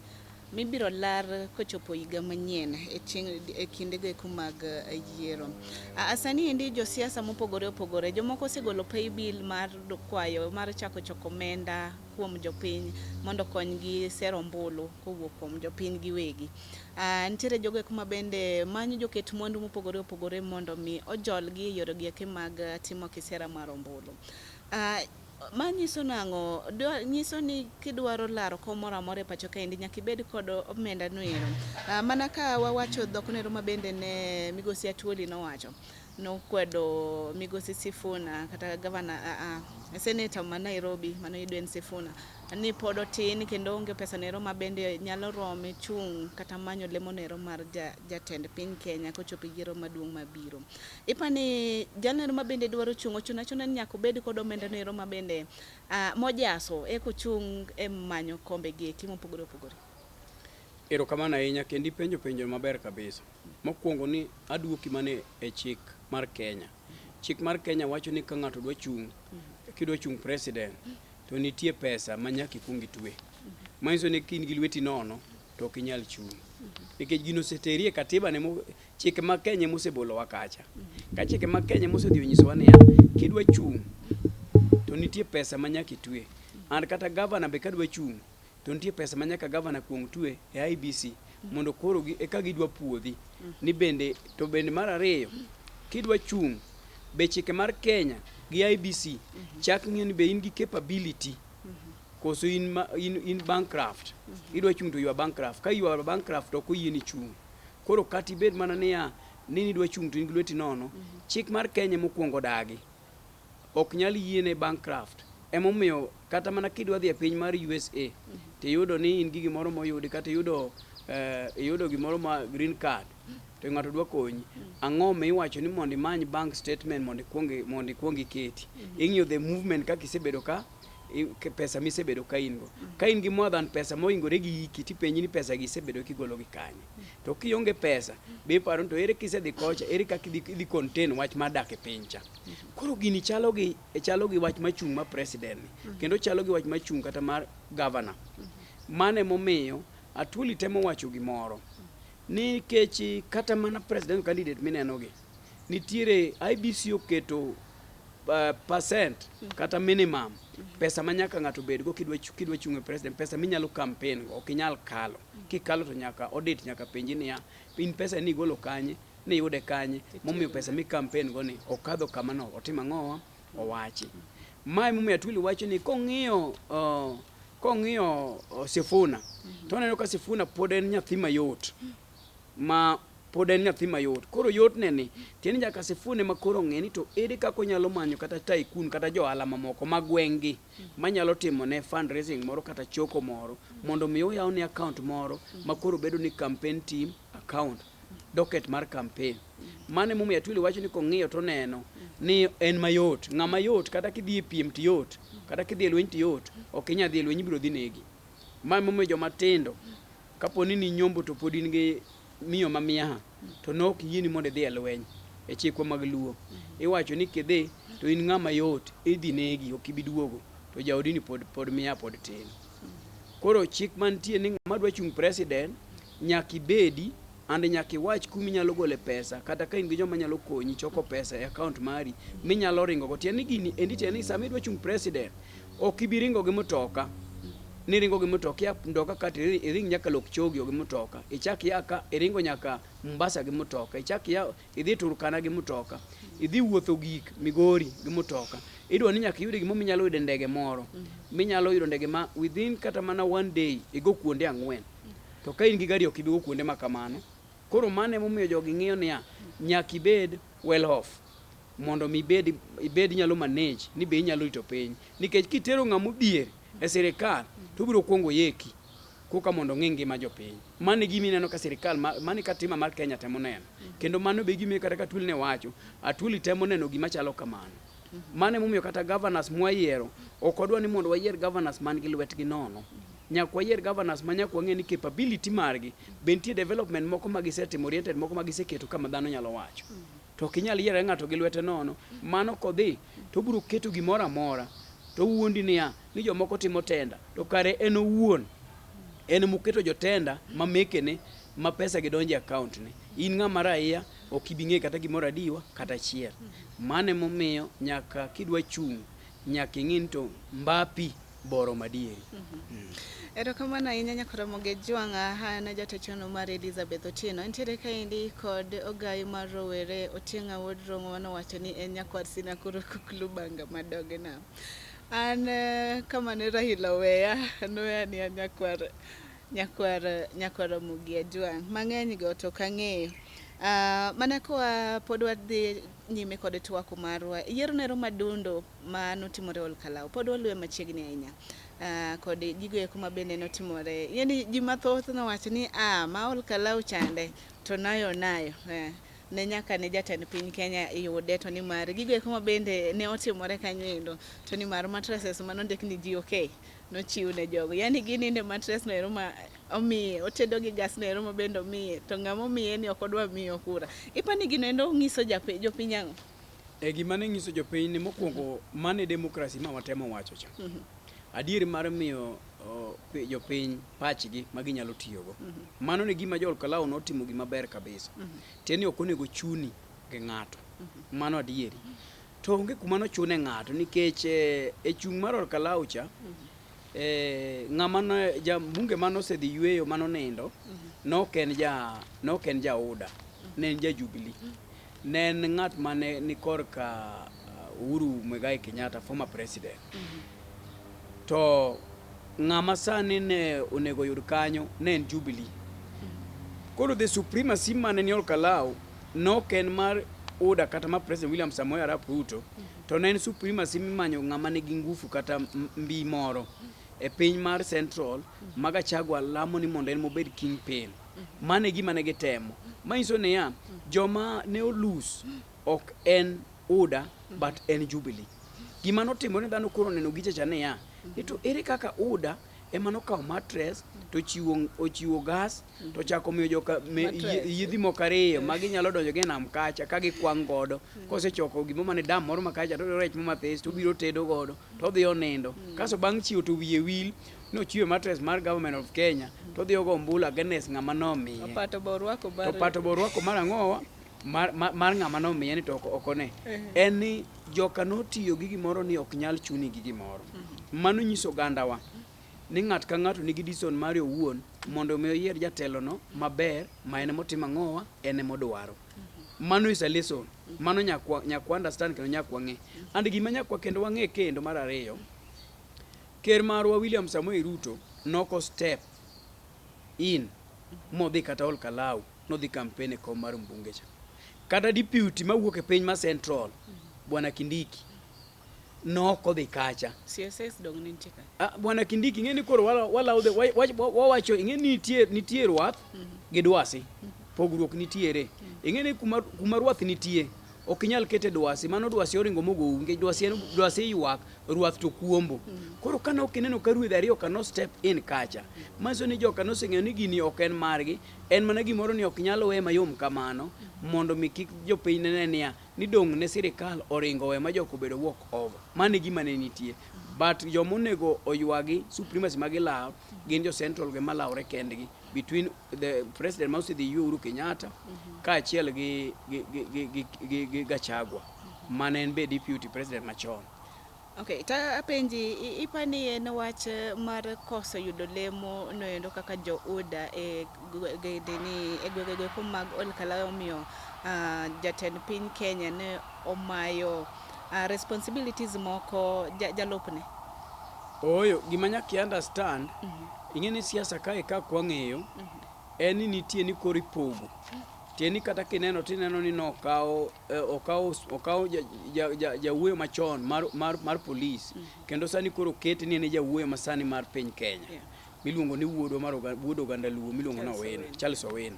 mibiro lar kochopo higa manyien e chieng' e kindego eko mag yiero. Sani endi josiasa mopogore opogore, jomoko osegolo paybill mar kwayo mar chako choko omenda kuom jopiny mondo okonygi sero ombulu kowuok kuom jopiny giwegi. Nitiere jogo eko ma bende manyo joket mwandu mopogore opogore mondo mi ojolgi e yore gi eki mag timo kisera mar ombulu. Ma nyiso nang'o? Nyiso ni kidwaro laro kom moro amora e pacho kaendi nyaka ibed kod omenda no ero. Mana ka wawacho dhok no ero ma bende ne migosi Atwoli nowacho, nokwedo migosi Sifuna kata gavana, seneta ma Nairobi mano Edwin Sifuna ni pod otin kendo onge pesa no ero ma bende nyalo rome chung' kata manyo lemo no ero mar jatend piny Kenya kochopo e yiero maduong' mabiro. Ipani jalno ero ma bende dwaro chung' ochuno achuna ni nyaka obed kod omenda no ero ma bende mojaso eka ochung' e manyo kombe gi eki mopogore opogore. Erokamano ahinya kendo ipenjo penjo maber kabisa. Mokwongo ni aduoki mana e chik mar Kenya. Chik mar Kenya wacho ni ka ng'ato dwa chung', kidwa chung' president, to nitie pesa ma nyaka ikuong itwe. Manyiso ni ka in gi lweti nono, to ok inyal chung'. Nikech gino oseteri e katiba ne chike mag Kenya emosebolowa kacha. Ka chike mag Kenya emosedhi onyisowa niya, kidwa chung' to nitie pesa ma nyaka itwe. And kata gavana be kadwa chung' to nitie pesa ma nyaka gavana kuong twe e IEBC mondo koro eka gidwa puodhi ni bende to bende mar ariyo kidwa chung' be chike mar Kenya gi IEBC chak ng'iyo ni be in gi capability koso in bankrupt. Idwa chung' to you are bankrupt. Ka you are bankrupt to ok oyieni chung'. Koro kata ibed mana niya ni nidwa chung' to in gi lweti nono, chik mar Kenya mokwongo dagi. Ok nyal yiene bankrupt. Emomiyo kata mana kidwa dhi e piny mar USA tiyudo ni in gi gimoro moyudi kata iyudo gimoro ma green card to ng'ato dwa konyi. Ang'o miwacho ni mondo imany bank statement mondo ikuong iketi. Ing'iyo the movement kaka isebedo ka pesa misebedo ka in go. Ka in gi more than pesa moingore gi hiki tipenji ni pesa gi isebedo kigolo gi kanye. To kionge pesa be iparo ni to ere kisedhi kocha ere kaka idhi contain wach mar dak e piny cha. Koro gini chalo gi wach machung' mar president ni kendo chalo gi wach machung' kata mar governor. Mano emomiyo Atwoli temo wacho gimoro nikech kata mana president candidate mineno gi nitiere IEBC oketo percent kata minimum pesa ma nyaka ng'ato bedgo kidwa chung' e president pesa minyalo campaign go ok inyal kalo kikalo to nyaka audit nyaka penji niya in pesa ni igolo kanye niyude kanye momiyo pesa mi campaign go ni okadho kama no otimo ang'owa owachi. Ma emomiyo Atwoli wacho ni kong'iyo Sifuna to oneno ka Sifuna pod en nyathi mayot ma pod en nyathi mayot. Koro yotne ni tiende ni nyaka Sifuna ema koro ong'e ni to ere kaka onyalo manyo kata tycoon kata jo ohala mamoko ma gweng' gi manyalo timo ne fundraising moro kata choko moro mondo mi oyawne account moro ma koro bedo ni campaign team account. docket mar campaign. Mano emomiyo Atwoli wacho ni kong'iyo to oneno ni en mayot. Ng'ama yot kata kidhi e piem to yot, kata kidhi e lweny to yot, ok inyal dhi e lweny ibiro dhi negi. Ma emomiyo joma tindo kapo ni ninyombo to pod in gi miyo ma miaha to ne ok yieni mondo idhi e lweny e chikwa mag Luo. Iwacho ni kidhi to in ng'ama yot idhi negi ok ibi duogo to jaodini pod miaha pod tin. Koro chik mantie ni ng'ama dwa chung' president nyaka ibedi and nyaka iwach kuma inyalo gole pesa kata ka in gi joma nyalo konyi choko pesa e account mari minyalo ringo go. Tiende ni gini endi tiende ni sama idwa chung' president ok ibi ringo gi mtoka niringo gi mtoka ia mtoka ka to iring nyaka Lokchogio gi mtoka ichak ia ka iringo nyaka Mombasa gi mtoka ichak ia idhi Turkana gi mtoka idhi wuotho gik Migori gi mtoka idwa ni nyaka iyud gimoro minyalo yudo e ndege moro minyalo yudo ndege ma within kata mana one day igo kuonde ang'wen to ka in gi gari ok ibi go kuonde ma kamano. Koro mano emomiyo jogi ng'iyo niya nyaka ibed well off mondo mi ibed inyalo manage ni be inyalo rito piny nikech kitero ng'ama odhier e sirikal to obiro kuongo yeki koka mondo ong'i ngima jopiny. Mano e gima ineno ka sirikal mano e katiba mar Kenya temo neno kendo mano be e gima kata ka Atwoli ne wacho Atwoli temo neno gima chalo kamano. Mano emomiyo kata governors mwayiero ok wadwa ni mondo wayier governors man gi lwetgi nono. Nyaka wayier governors ma nyaka wang'e ni capability margi be nitie development moko ma gisetimo oriented moko ma giseketo ka ma dhano nyalo wacho. To ok inyal yiero ng'ato gi lwete nono. Mano kodhi to obiro keto gimoro amora to owuondi niya ni jomoko timo tenda to kare en owuon en emoketo jotenda ma mekene ma pesa gi donjo e account ne. In ng'ama raia ok ibi ng'eyo kata gimoro adiwa kata achiel. Mano emomiyo nyaka kidwa chung' nyaka ing'i ni to mbapi boro madieri. Erokamano ahinya Nyakoromo Gejwang' an jatachono mar Elizabeth Otieno. Entiere kaendi kod ogayi mar rowere Otieng' Awuod Rong'o manowacho ni en nyakwar Sinakuru Kuklubanga Madogna. An kama ne Raila oweya, noweya ni an nyakwar Ramogi Ajwang'. Mang'eny go to ok ang'eyo. Mana koa pod wadhi nyime kod twak marwa, yiero nero madundo ma notimore Olkalau pod waluwe machiegni ahinya kod gigo eko ma bende notimore. Yani ji mathoth nowacho ni ma Olkalau chande to nayo nayo ne nyaka ne jatend piny Kenya yude to nimar gigo eko ma bende ne otimore kanyo endo to nimar mattresses manondik ni GOK nochiw ne jogo. Yani gininde mattress no ero ma omiye, otedo gi gas no ero ma bende omiye to ng'ama omiye ni ok odwa miyo kura. Ipani gino endo ng'iso jopiny ang'o? E gima ne nyiso jopiny ni mokwongo mano e demokrasi ma watemo wacho cha. Adier mar miyo jopiny pachgi ma ginyalo tiyogo. Mano ne gima jo Olkalau notimo gima ber kabisa. Tiende ni ok onego chuni gi ng'ato. Mano adieri. To onge kuma nochune ng'ato nikech e chung' mar Olkalau cha ng'ama ne ja mbunge mane osedhi yueyo mane onindo ne ok en ja UDA, ne en ja Jubilee. Ne en ng'at mane ni korka Uhuru Muigai Kenyatta, former president. To ng'ama sani ne onego yud kanyo ne en Jubilee. Koro the supremacy mane ni Olkalau ne ok en mar UDA kata mar President William Samoei Arap Ruto, to ne en supremacy mimanyo ng'ama nigi ngufu kata mbi moro e piny mar Central ma Gachagua lamo ni mondo en mobed kingpin. Mano e gima ne gitemo. Manyiso niya, joma ne olus ok en UDA but en Jubilee. Gima notimore ni dhano koro oneno gicha cha niya, ni to ere kaka UDA ema nokawo mattress to ochiwo gas to ochako miyo joka yiedhi moko ariyo ma ginyalo donjo gi e nam kacha ka gikwang' godo. Kosechoko gimo mane dam moro ma kacha to oyudo rech mo mathis to obiro tedo godo to odhi onindo. Kasto bang' chiewo to wiye wil ni ochiwe mattress mar government of Kenya to odhi ogo ombulu against ng'ama nomiye. Opato be orwako mar To opato be orwako mar ang'owa? Mar ng'ama nomiye ni to ok one. En ni joka notiyo gi gimoro ni ok nyal chuni gi gimoro. Mano nyiso ogandawa ni ng'at ka ng'ato nigi decision mare owuon mondo mi oyier jatelono maber ma en emotimo ang'owa, en emodwaro. Mano is a lesson. Mano nyaka wa understand kendo nyaka wang'e. And gima nyaka kendo wang'e kendo mar ariyo, ker marwa William Samoei Ruto noko step in modhi kata Olkalau nodhi campaign e kom mar mbunge cha. Kata deputy mawuok e piny ma Central, Bwana Kindiki, nok odhi kacha. CSS dong nitie ka. Bwana Kindiki ing'e ni koro wawacho ing'e ni nitie rwath gi dwasi. Pogruok nitiere. Ing'e ni kuma, kuma rwath nitie, ok inyal kete dwasi, mano dwasi oringo mogou, nikech dwasi en dwasi ywak, rwath to kuombo. Koro kane ok ineno ka ruedhi ariyo ka no step in kacha, manyiso ni joka noseng'eyo ni gini ok en margi, en mana gimoro ni ok nyal we mayom kamano, mondo mi kik jopiny nene niya, ni dong' ne sirikal oringo we ma jok obedo walk over. Mano e gima ne nitie. But joma onego oywagi supremacy ma gilawo, gin jo central gi malawre kendgi between the president ma osedhi Uhuru Kenyatta kaachiel gi, gi, gi, gi, gi, gi, gi Gachagua mane en be deputy president machon. Okay, ta apenji ipani en wach mar koso yudo lemo noendo kaka jo UDA e gwengeni e gwengego eko mag Ol Kalou omiyo jatend piny Kenya ne omayo responsibilities moko jalupne? Ooyo, gima nyaka i understand, ing'e ni siasa kae kaka wang'eyo, en ni nitie ni koro ipogo. Tiende ni kata kineno tineno ni nokawo okawo okawo jawuoyo machon mar, mar, mar polis kendo sani koro okete ni en e jawuoyo masani mar piny Kenya miluongo ni wuodwa mar wuod oganda Luo miluongo ni Owino, Charles Owino.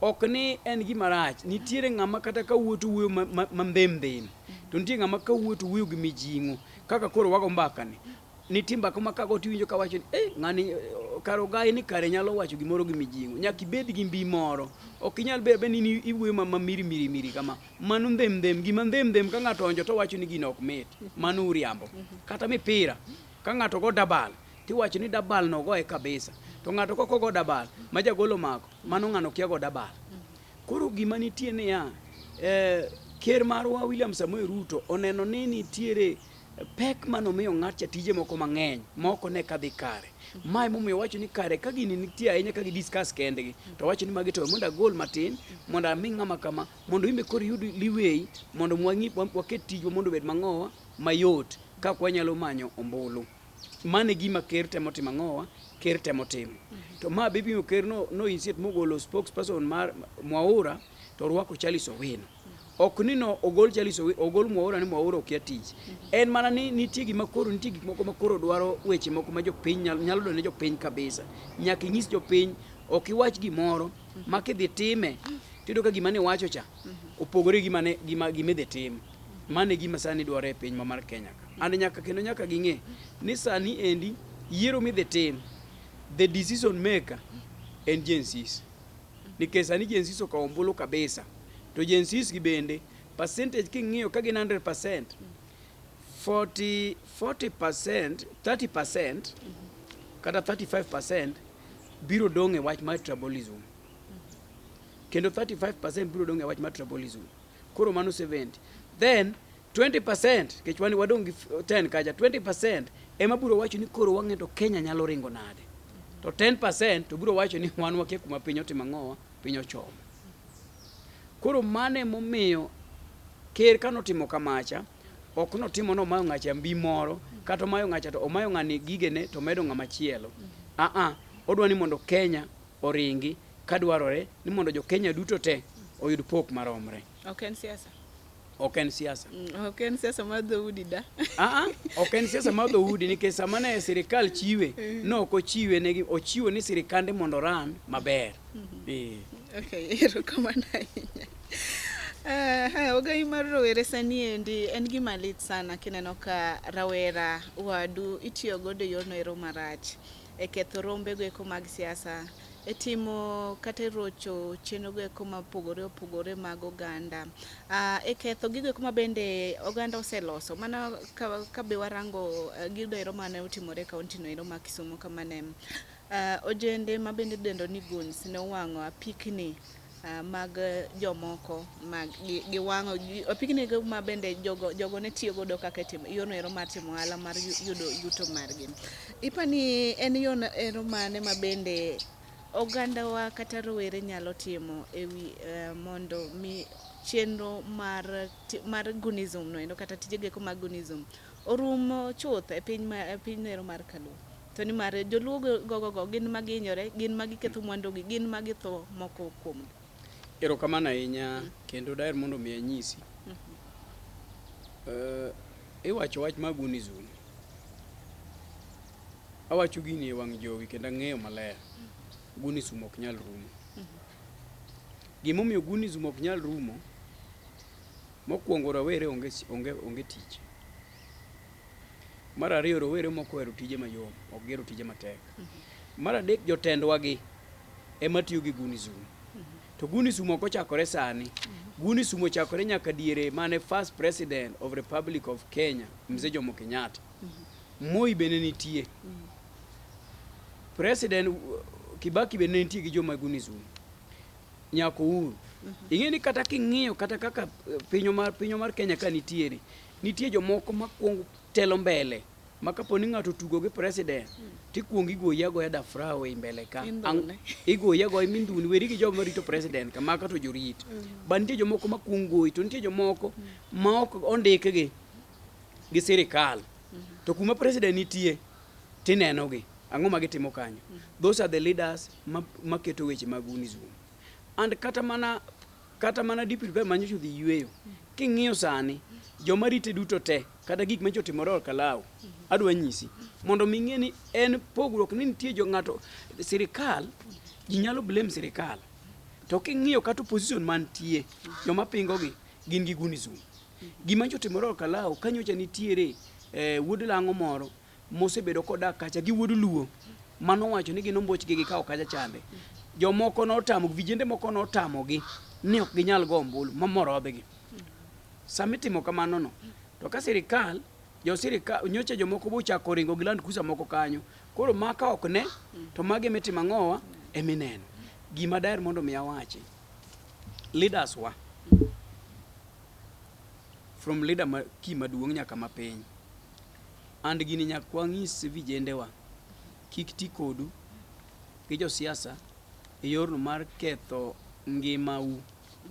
Ok ni en gima rach, nitiere ng'ama kata ka wuoyo to wuoyo ma ndhem ndhem, to nitie ng'ama ka wuoyo to wuoyo gi mijing'o. Kaka koro wago mbaka ni, nitie mbaka ma kago tiwinjo ka wacho ni eh, ng'ani kar ogai ni kare nyalo wacho gimoro gi mijing'o. Nyaka ibed gi mbi moro. Ok inyal bedo ni iwuoyo ma miri miri miri kama. Mano ndhem ndhem, gima ndhem ndhem ka ng'ato onjo to wacho ni gino ok mit. Mano uriambo. Kata mipira, ka ng'ato go dabal, tiwacho ni dabal no ogoye kabisa. To ng'ato kok ogo dabal, ma jagol omako, mano ng'ano kia go dabal. Koro gima nitie niya, ker marwa William Samoei Ruto oneno ni nitiere pek manomiyo ng'atcha tije moko mang'eny ma ok one kadhi kare. Ma emomiyo owacho ni kare ka gini nitie ahinya ka gi discuss kendgi, to owacho ni magi to we mondo agol matin, mondo ami ng'ama kama, mondo in be koro iyud leeway, mondo wang'i waket tijwa mondo obed mang'owa, mayot, kaka wanyalo manyo ombulu. Mano e gima ker temo timo ang'owa, ker temo timo. To ma be biro ker no, no initiate mogolo spokesperson mar Mwaura to orwako Charles Owino. Ok ni no ogol Charles Owino, ogol Mwaura ni Mwaura okia tich. En mana ni nitie gima koro nitie gik moko ma koro dwaro weche moko ma jopiny nyalo donjo ne jopiny kabisa. Nyaka inyis jopiny, ok iwach gimoro ma kidhi time tiyudo ka gima niwacho cha opogore gi gima ne gima gima idhi tim. Mano e gima sani dwarore e piny ma mar Kenya ka. And nyaka kendo nyaka ging'e ni sani endi yiero midhi tim, the decision maker en Gen Zs. Nikech sani Gen Zs okawo ombulu kabisa. To Gen Zs gi bende percentage king'iyo ka gin 100%, 40, 40%, 30% kata 35% biro dong' e wach mar tribalism. Kendo 35% biro dong' e wach mar tribalism. Koro mano 70. Then 20%, nikech wan wadong' gi 10 kacha, 20% ema biro wacho ni koro wang'e to Kenya nyalo ringo nade. To 10% to biro wacho ni wan wakia kuma piny otimo ang'owa, piny ochomo. Koro mano emomiyo ker kanotimo kamacha, ok notimo nomayo ng'acha mbi moro, kata omayo ng'acha to omayo ng'ani gigene to omedo ng'ama chielo. Aa, odwa ni mondo Kenya oringi kadwarore ni mondo jo Kenya duto te oyud pok maromre. Ok en siasa. Ok en siasa. Ok en siasa mar dhoudi da. Aa, ok en siasa mar dhoudi nikech sama ne sirikal chiwe, no ok ochiwe negi, ochiwo ni sirikande mondo ran maber. Okay, erokamano ahinya. Ogai mar rowere sani endi en gima lit sana kineno ka rawera wadu itiyo godo e yorno ero marach e ketho rombe go eko mag siasa, e timo kata e rocho chenro go eko mopogore opogore mag oganda, e ketho gigo eko ma bende oganda oseloso. Mana ka be warango gigo ero mane otimore e kaunti no ero ma Kisumu kama ne ojende ma bende idendo ni goons ne owang'o apikni mag jomoko mag giwang'o apikni go ma bende jogo ne tiyo godo kaka timo yorno ero mar timo ohala mar yudo yuto margi. Ipani en yorno ero mane ma bende ogandawa kata rowere nyalo timo ewi mondo mi chenro mar goonism no endo kata tije eko mag goonism orum chuth e piny ma piny ero mar Kaluo. To nimar joluo gogo gin magihinyore, gin magiketho mwandugi, gin magitho moko kuomgi. Erokamano ahinya kendo daher mondo mi anyisi. Iwacho wach mar goonism. Awacho gini e wang' jowi kendo ang'eyo maler. Goonism ok nyal rumo. Gimomiyo Gunism ok nyal rumo, mokwongo rawere onge, onge, onge tich. Mar ariyo rowere moko ohero tije mayom, ok gihero tije matek. Mar adek jotendwa gi ema tiyo gi Gunism. To Gunism ok ochakore sani. Gunism ochakore nyaka diere mane first president of Republic of Kenya, Mzee Jomo Kenyatta. Moi bende nitie. President Kibaki bende nitie gi joma Gunism. Nyaka Uhuru. Ing'e ni kata king'iyo kata kaka pinywa mar Kenya ka nitiere, nitie jomoko makwongo telo mbele ma kapo ni ng'ato otugo gi president tikuongo igoyi agoya dafrao e mbele ka. Indhune. Igoyi agoya mindhuni, weri gi joma rito president ka, maka to jorit. Ba nitie jomoko ma kuongo goyi, to nitie jomoko ma ok ondikgi gi sirikal. To kuma president nitie, tinenogi. Ang'o ma gitimo kanyo? Those are the leaders maketo weche mag Gunism. And kata mana deputy prime manyocha odhi yweyo. King'iyo sani, joma rite duto te, kata gik manyocha otimore e Kalau, adwa nyisi, mondo mi ing'e ni en pogruok ni nitie jo ng'ato, sirikal, ji nyalo blame sirikal. To king'iyo kata opposition mantie, joma pingo gi, gin gi Gunism. Gima nyocha otimore e Kalau, ka nyocha nitiere wuod lang'o moro, mosebedo kodak kacha gi wuod Luo, manowacho ni gin ombochgi gikawo kacha chande. Jomoko notamo, vijende moko notamogi ni ok ginyal go ombulu, mamorodhgi. Sama itimo kamano no, to ka sirikal, jo sirikal, nyocha jomoko bochako ringo gi Land Cruiser moko kanyo. Koro maka ok ne, to magi emitimo ang'owa, emineno. Gima daher mondo mi awachi, leaders wa, from leader ma, ki maduong' nyaka mapiny, and gini nyaka wang'is vijendewa, kik ti kodu gi josiasa e yorno mar ketho ngimau.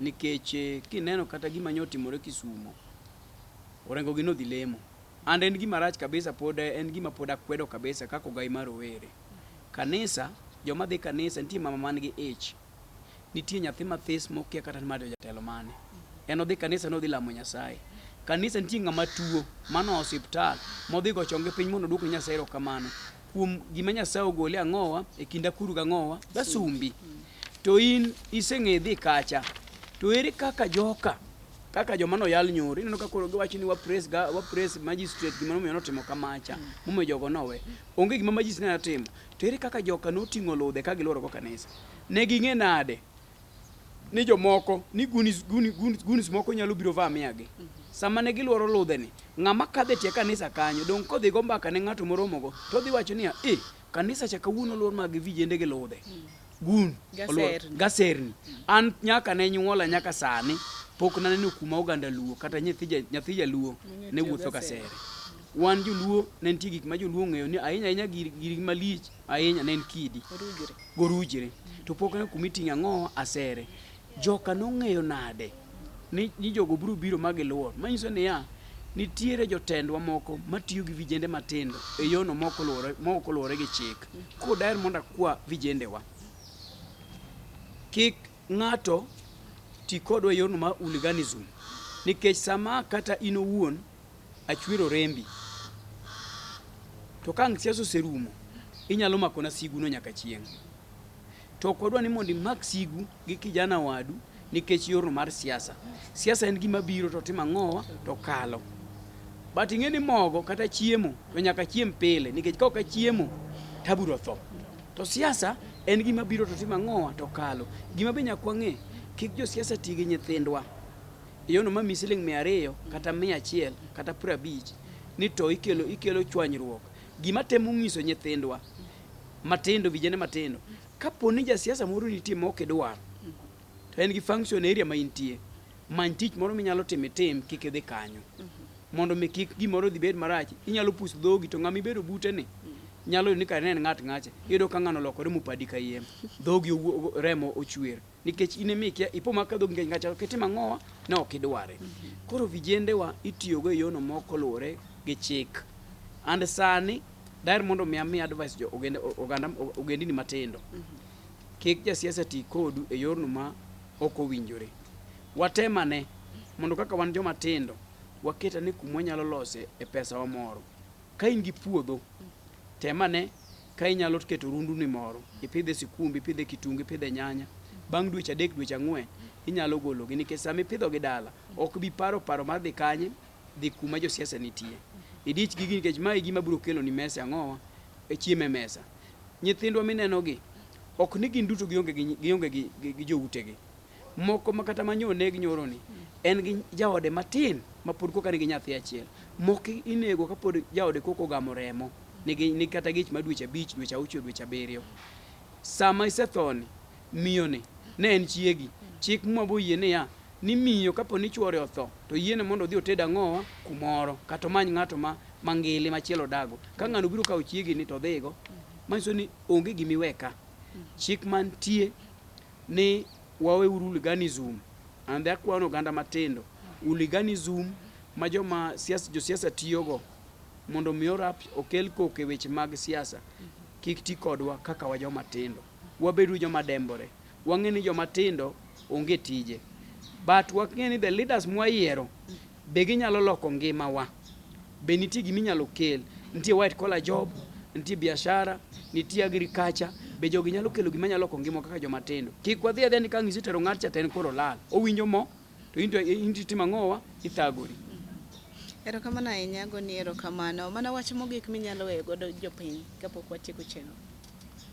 Nikech kineno kata gima nyotimore Kisumo, Orengo gi nodhi lemo. And en gima rach kabisa, pod en gima pod akwedo kabisa kaka ogai mar rowere. Kanisa, joma dhi kanisa, nitie mama man gi ich. Nitie nyathi mathis mokia kata ni ma jatelo mane. En odhi kanisa nodhi lamo Nyasaye. Kanisa nitie ng'ama tuo mano osiptal modhi go chonge piny mondo oduok ne Nyasaye erokamano kuom gima Nyasaye ogole ang'owa e kind akuru gang'owa gasumbi. To in iseng'e dhi kacha. To ere kaka joka kaka joma noyal nyoro ineno ka koro giwacho ni wa praise ga wa praise magistrate gima nomiyo notimo kamacha momiyo jogo nowe. Onge gima magistrate ne otimo. To ere kaka joka noting'o ludhe ka giluoro go kanisa. Ne ging'e nade ni jomoko ni gunis, guni, gunis, gunis moko nyalo biro vamia gi. Sama ne giluoro ludhe ni, ng'ama kadho e tie kanisa kanyo, dong' kodhi go mbaka ne ng'ato moromogo, to odhi wacho niya, eh, kanisa cha kawuono oluor mag vijende gi ludhe. Gun. oluor- Gaserni. Gaserni. An nyaka ne nyuola nyaka sani, pok naneno kuma oganda luo, kata nyathi jaluo ne wuotho gasere. Wan joluo ne nitie gik ma joluo ong'eyo ni ahinya ahinya gir malich ahinya ne en kidi. Orujre. Gorujre. To pok aneno kuma iting'o ang'o asere. Joka nong'eyo nade ni jogo biro biro ma giluor. Manyiso niya, nitiere jotendwa moko matiyo gi vijende matindo e yono mok oluwore gi chik. Koro daher mondo akwa vijendewa. Kik ng'ato ti kodwa e yorno mar hooliganism. Nikech sama kata in owuon achwero rembi, to ka ang' siasa oserumo, inyalo makona sigu no nyaka chieng'. To ok wadwa ni mondo imak sigu gi kijana wadu nikech yorno mar siasa. Siasa en gima biro to timo ang'owa to kalo. But ing'e ni mogo kata chiemo to nyaka chiem pile nikech ka ok achiemo to abiro tho. To siasa en gima biro to timo ang'owa to kalo. Gima be nyaka wang'e, kik josiasa ti gi nyithindwa e yono ma miyi siling 200 kata 100 kata 50 ni to ikelo chwanyruok. Gima temo nyiso nyithindwa matindo, vijende matindo, kapo ni jasiasa moro nitie ma ok idwar, to en gi function area ma intie, many tich moro minyalo timo itim, kik idhi kanyo. Mondo mi kik gimoro dhi bed marach, inyalo puso dhogi to ng'ama ibedo bute ni nyalo yudo ni kare ne en ng'at ng'acha. Iyudo ka ng'ano olokore mopadi kayiem. Dhogi remo ochwer. Nikech in ema ikia, ipo ma ka dhogi ng'eny kacha, ok itimo ang'owa, ne ok idware. Koro vijendewa itiyogo e yono mok oluwore gi chik. And sani, daher mondo mi ami advice jo ogende, oganda, ogendini matindo. Kik jasiasa ti kodu e yorno ma ok owinjore. Watem ane mondo kaka wan joma tindo, waket ane kuma wanyalo lose e pesawa moro. Ka in gi puodho, tem ane ka inyalo keto rundu ni moro, ipidhe sikumbi, ipidhe kitungu, ipidhe nyanya. Bang' dweche adek, dweche ang'wen, inyalo gologi nikech sama ipidhogi dala, ok bi paro paro mar dhi kanye, dhi kuma josiasa nitie. Idich gi gini nikech mae e gima biro keloni mesa ang'owa, e chiemo e mesa. Nyithindwa minenogi, ok ni gin duto gionge gi, gionge gi, gi, gi joutegi. Moko ma kata manyo oneg nyoroni, en gi jaode matin ma pod koka nigi nyathi achiel. Moko inego kapod jaode koka ogamo remo, nigi, nigi kata gich mar dweche abich, dweche auchiel, dweche abiriyo. Sama isethoni, miyoni ne en chiegi. Chik muma boyie niya, ni miyo kapo ni chuore otho, to yiene mondo odhi oted ang'owa kumoro, kata omany ng'ato ma mangili machielo odago. Ka ng'ano biro kawo chiegi ni to odhigo. Manyiso ni onge gima iwe ka. Chik mantie ni waweuru hooliganism and akwayo oganda matindo hooliganism ma joma siasa josiasa tiyogo mondo mi orap okel koko e weche mag siasa kik ti kodwa kaka wa joma tindo. Wabedu joma dembore. Wang'e ni joma tindo onge tije. But wang'e ni the leaders mwayiero be ginyalo loko ngimawa. Be nitie gima inyalo kel. Nitie white collar job, nitie biashara, nitie agriculture. Be jogi nyalo kelo gima nyalo loko ngimawa kaka joma tindo. Kik wadhi adhiya ni ka ang' isetero ng'at cha to en koro olal. Owinjo mo to in to in to itimo ang'owa ithagori. Erokamano ahinya, agoni erokamano. Mana wach mogik minyalo weyo godo jopiny kapok watieko chenro.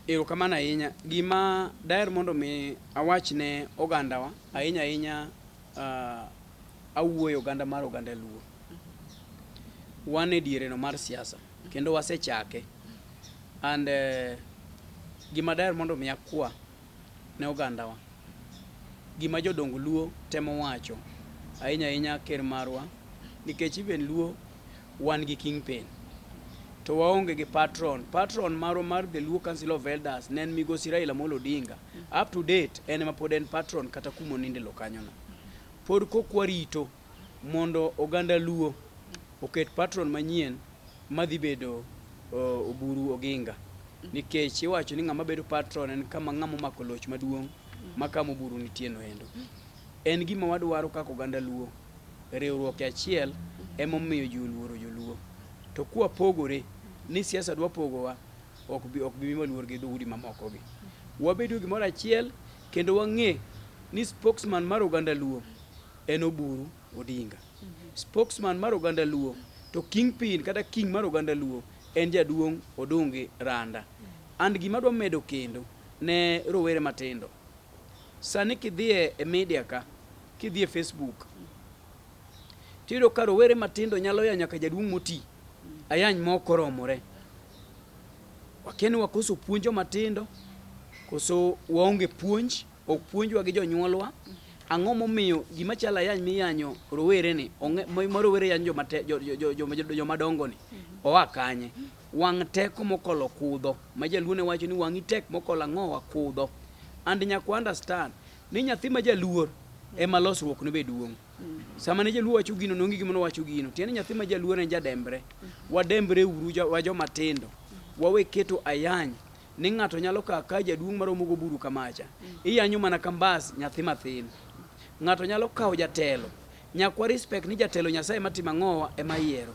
Erokamano ahinya. Gima daher mondo mi awach ne ogandawa, ahinya ahinya uh, awuoyo oganda mar oganda Luo. Wan e diere no mar siasa kendo wasechake. And gima daher mondo mi akwa ne ogandawa, gima jodong Luo temo wacho, ahinya ahinya ker marwa, nikech even Luo wan gi kingpin to waonge gi patron. Patron marwa mar the Luo Council of Elders ne en migosi Raila Amolo Odinga. Up to date en ema pod en patron kata kuma oninde lo kanyono. Pod kok warito mondo oganda Luo oket patron manyien madhi bedo Oburu Oginga. Nikech iwacho ni ng'ama bedo patron en kama ng'ama omako loch maduong' ma kama Oburu nitie no endo. En gima wadwaro kaka oganda Luo. Riwruok e achiel emomiyo ji oluoro joluo. To kwapogore ni siasa dwa pogowa, ok bi ok bi miwa luor gi dhoudi mamoko gi. Wabedo gimoro achiel kendo wang'e ni spokesman mar oganda Luo en Oburu Odinga. Spokesman mar oganda Luo to kingpin kata king mar oganda Luo en jaduong' Odungi Randa. And gima adwa medo kendo ne rowere matindo, sani kidhi e media ka, kidhi e Facebook, tiyudo ka rowere matindo nyalo yanyo nyaka jaduong' moti, ayany mok oromore. Wakia ni wakoso puonjo matindo, koso waonge puonj, ok puonjwa gi jonyuolwa. Ang'o momiyo gima chalo ayany miyanyo rowere ni, ma rowere yanyo joma dongo ni, oa kanye? Wang' teko mokolo kudho, ma jaluo ne wacho ni wang'i tek mokolo ang'owa kudho. And nyaka wa understand ni nyathi ma jaluor ema losruok ne be duong'. Sama ne jaluo wacho gino, nonge gima nowacho gino. Tiende ni nyathi ma jaluor en jadembre. Wadembre uru wa joma tindo. Wawe keto ayany ni ng'ato nyalo kawo ka jaduong' maromo goburu kamacha. Iyanyo mana ka mbas nyathi mathin. Ng'ato nyalo kawo jatelo. Nyaka wa respect ni jatelo Nyasaye matimo ang'owa ema yiero.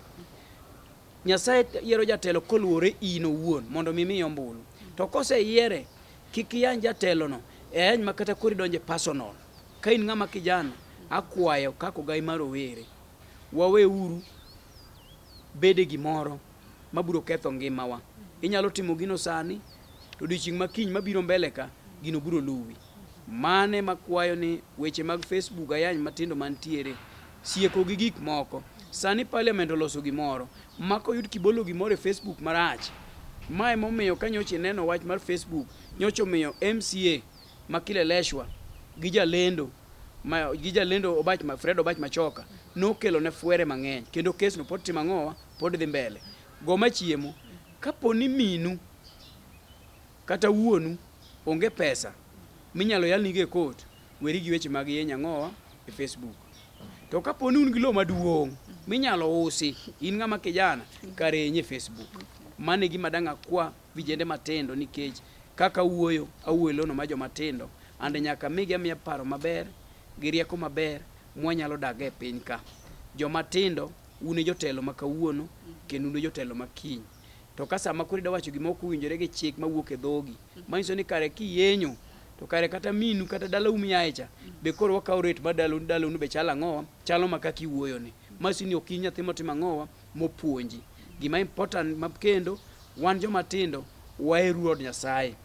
Nyasaye yiero jatelo koluwore in owuon mondo mi imiye ombulu. To koseyiere, kik iyany jatelono e ayany ma kata koro idonje personal. Ka in ng'ama kijana, akwayo kaka ogai mar rowere, waweuru bede gimoro mabiro ketho ngimawa. Inyalo timo gino sani, to odiochieng' ma kiny mabiro mbele ka, gino biro luwi. Mane makwayo ni weche mag Facebook ayany matindo mantiere, sieko gi gik moko. Sani parliament oloso gimoro, ma koyud kibolo gimoro e Facebook marach, ma emomiyo ka nyocha ineno wach mar Facebook, nyocha omiyo MCA ma Kileleshwa gi jalendo ma, gi jalendo Obach, Fred Obach Machoka nokelo ne fwere mang'eny kendo kes no pod timo ang'owa pod dhi mbele. Go machiemo, kapo ni minu kata wuonu onge pesa minyalo yalnigo e court, weri gi weche mag yeny ang'owa e Facebook. To kapo ni un gi lowo maduong' minyalo usi, in ng'ama kijana, kare yeny e Facebook. Mano e gima dang' akwa vijende matindo nikech kaka awuoyo, awuoyo e lono mar joma tindo and nyaka migi amiya paro maber gi rieko maber mwanyalo dakgo e piny ka. Joma tindo, un e jotelo ma kawuono kendo un e jotelo ma kiny. To ka sama koro idwa wacho gima ok owinjore gi chik mawuok e dhogi, manyiso ni kare kiyenyo To kare kata minu kata dalau miaye cha be koro wakawo rate mar dalau dalauno be chalo ang'owa chalo ma kaka iwuoyo ni. Manyiso ni ok in nyathi motimo ang'owa mopuonji. Gima important ma kendo wan joma tindo waheru od Nyasaye.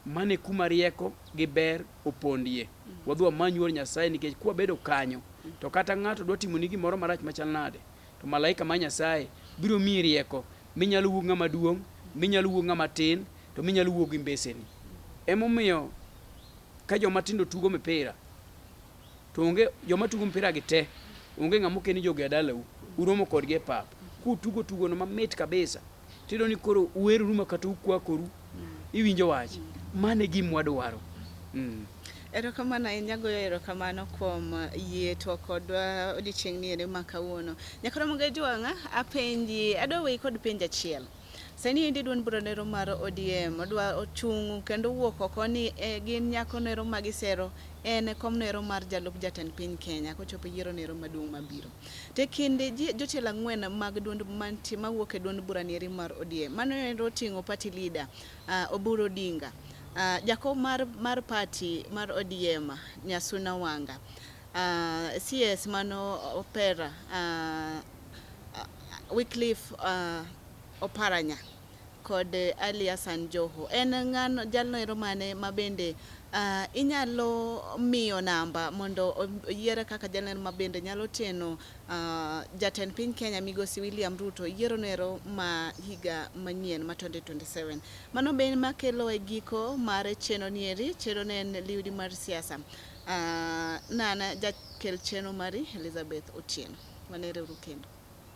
Mano e kuma rieko gi ber opondie. Wadhi wamany yor Nyasaye nikech kwabedo kanyo to kata ng'ato dwa timoni gimoro marach machal nade to malaika mar Nyasaye biro miyi rieko minyalo wuo gi ng'ama duong', minyalo wuo gi ng'ama tin, to minyalo wuo gi mbeseni. Emomiyo ka joma tindo tugo mipira to onge joma tugo mpira gi te onge ng'ama oke ni jogi a dalau uromo kodgi e pap kutugo tugono mamit kabisa tiyudo ni koro uweroru ma kata ukwakoru iwinjo wach mano e gima wadwaro mm. Erokamano ahinya, agoyo erokamano kuom yie twak kodwa odiochieng' ni eri ma kawuono. Nyakoromo Gajwang'a, apenji, adwa weyi kod penjo achiel. Sani endi duond bura nero mar ODM odwa ochung' kendo owuok oko ni e, gin nyako nero ma gisero en kom nero mar jalup jatend piny Kenya kochopo yiero nero maduong' mabiro. To e kind jotelo ang'wen mag duond mantie mawuok e duond bura nieri mar ODM, mano ero oting'o party leader uh, Oburu Odinga, uh, jakom mar, mar party mar ODM Nyasuna Wanga, uh, CS mano Opera uh, Wycliffe uh, Oparanya kod Ali Hassan Joho. En ng'ano jalno ero mane ma bende uh, inyalo miyo namba mondo oyiere kaka jalno ero ma bende nyalo teno uh, jatend piny Kenya migosi William Ruto yiero nero ma higa manyien ma 2027. Mano be makelo e giko mar chenro nieri, chenro ne en liudi mar siasa. Uh, nana jakel chenro mari Elizabeth Otieno. Wanere uru kendo.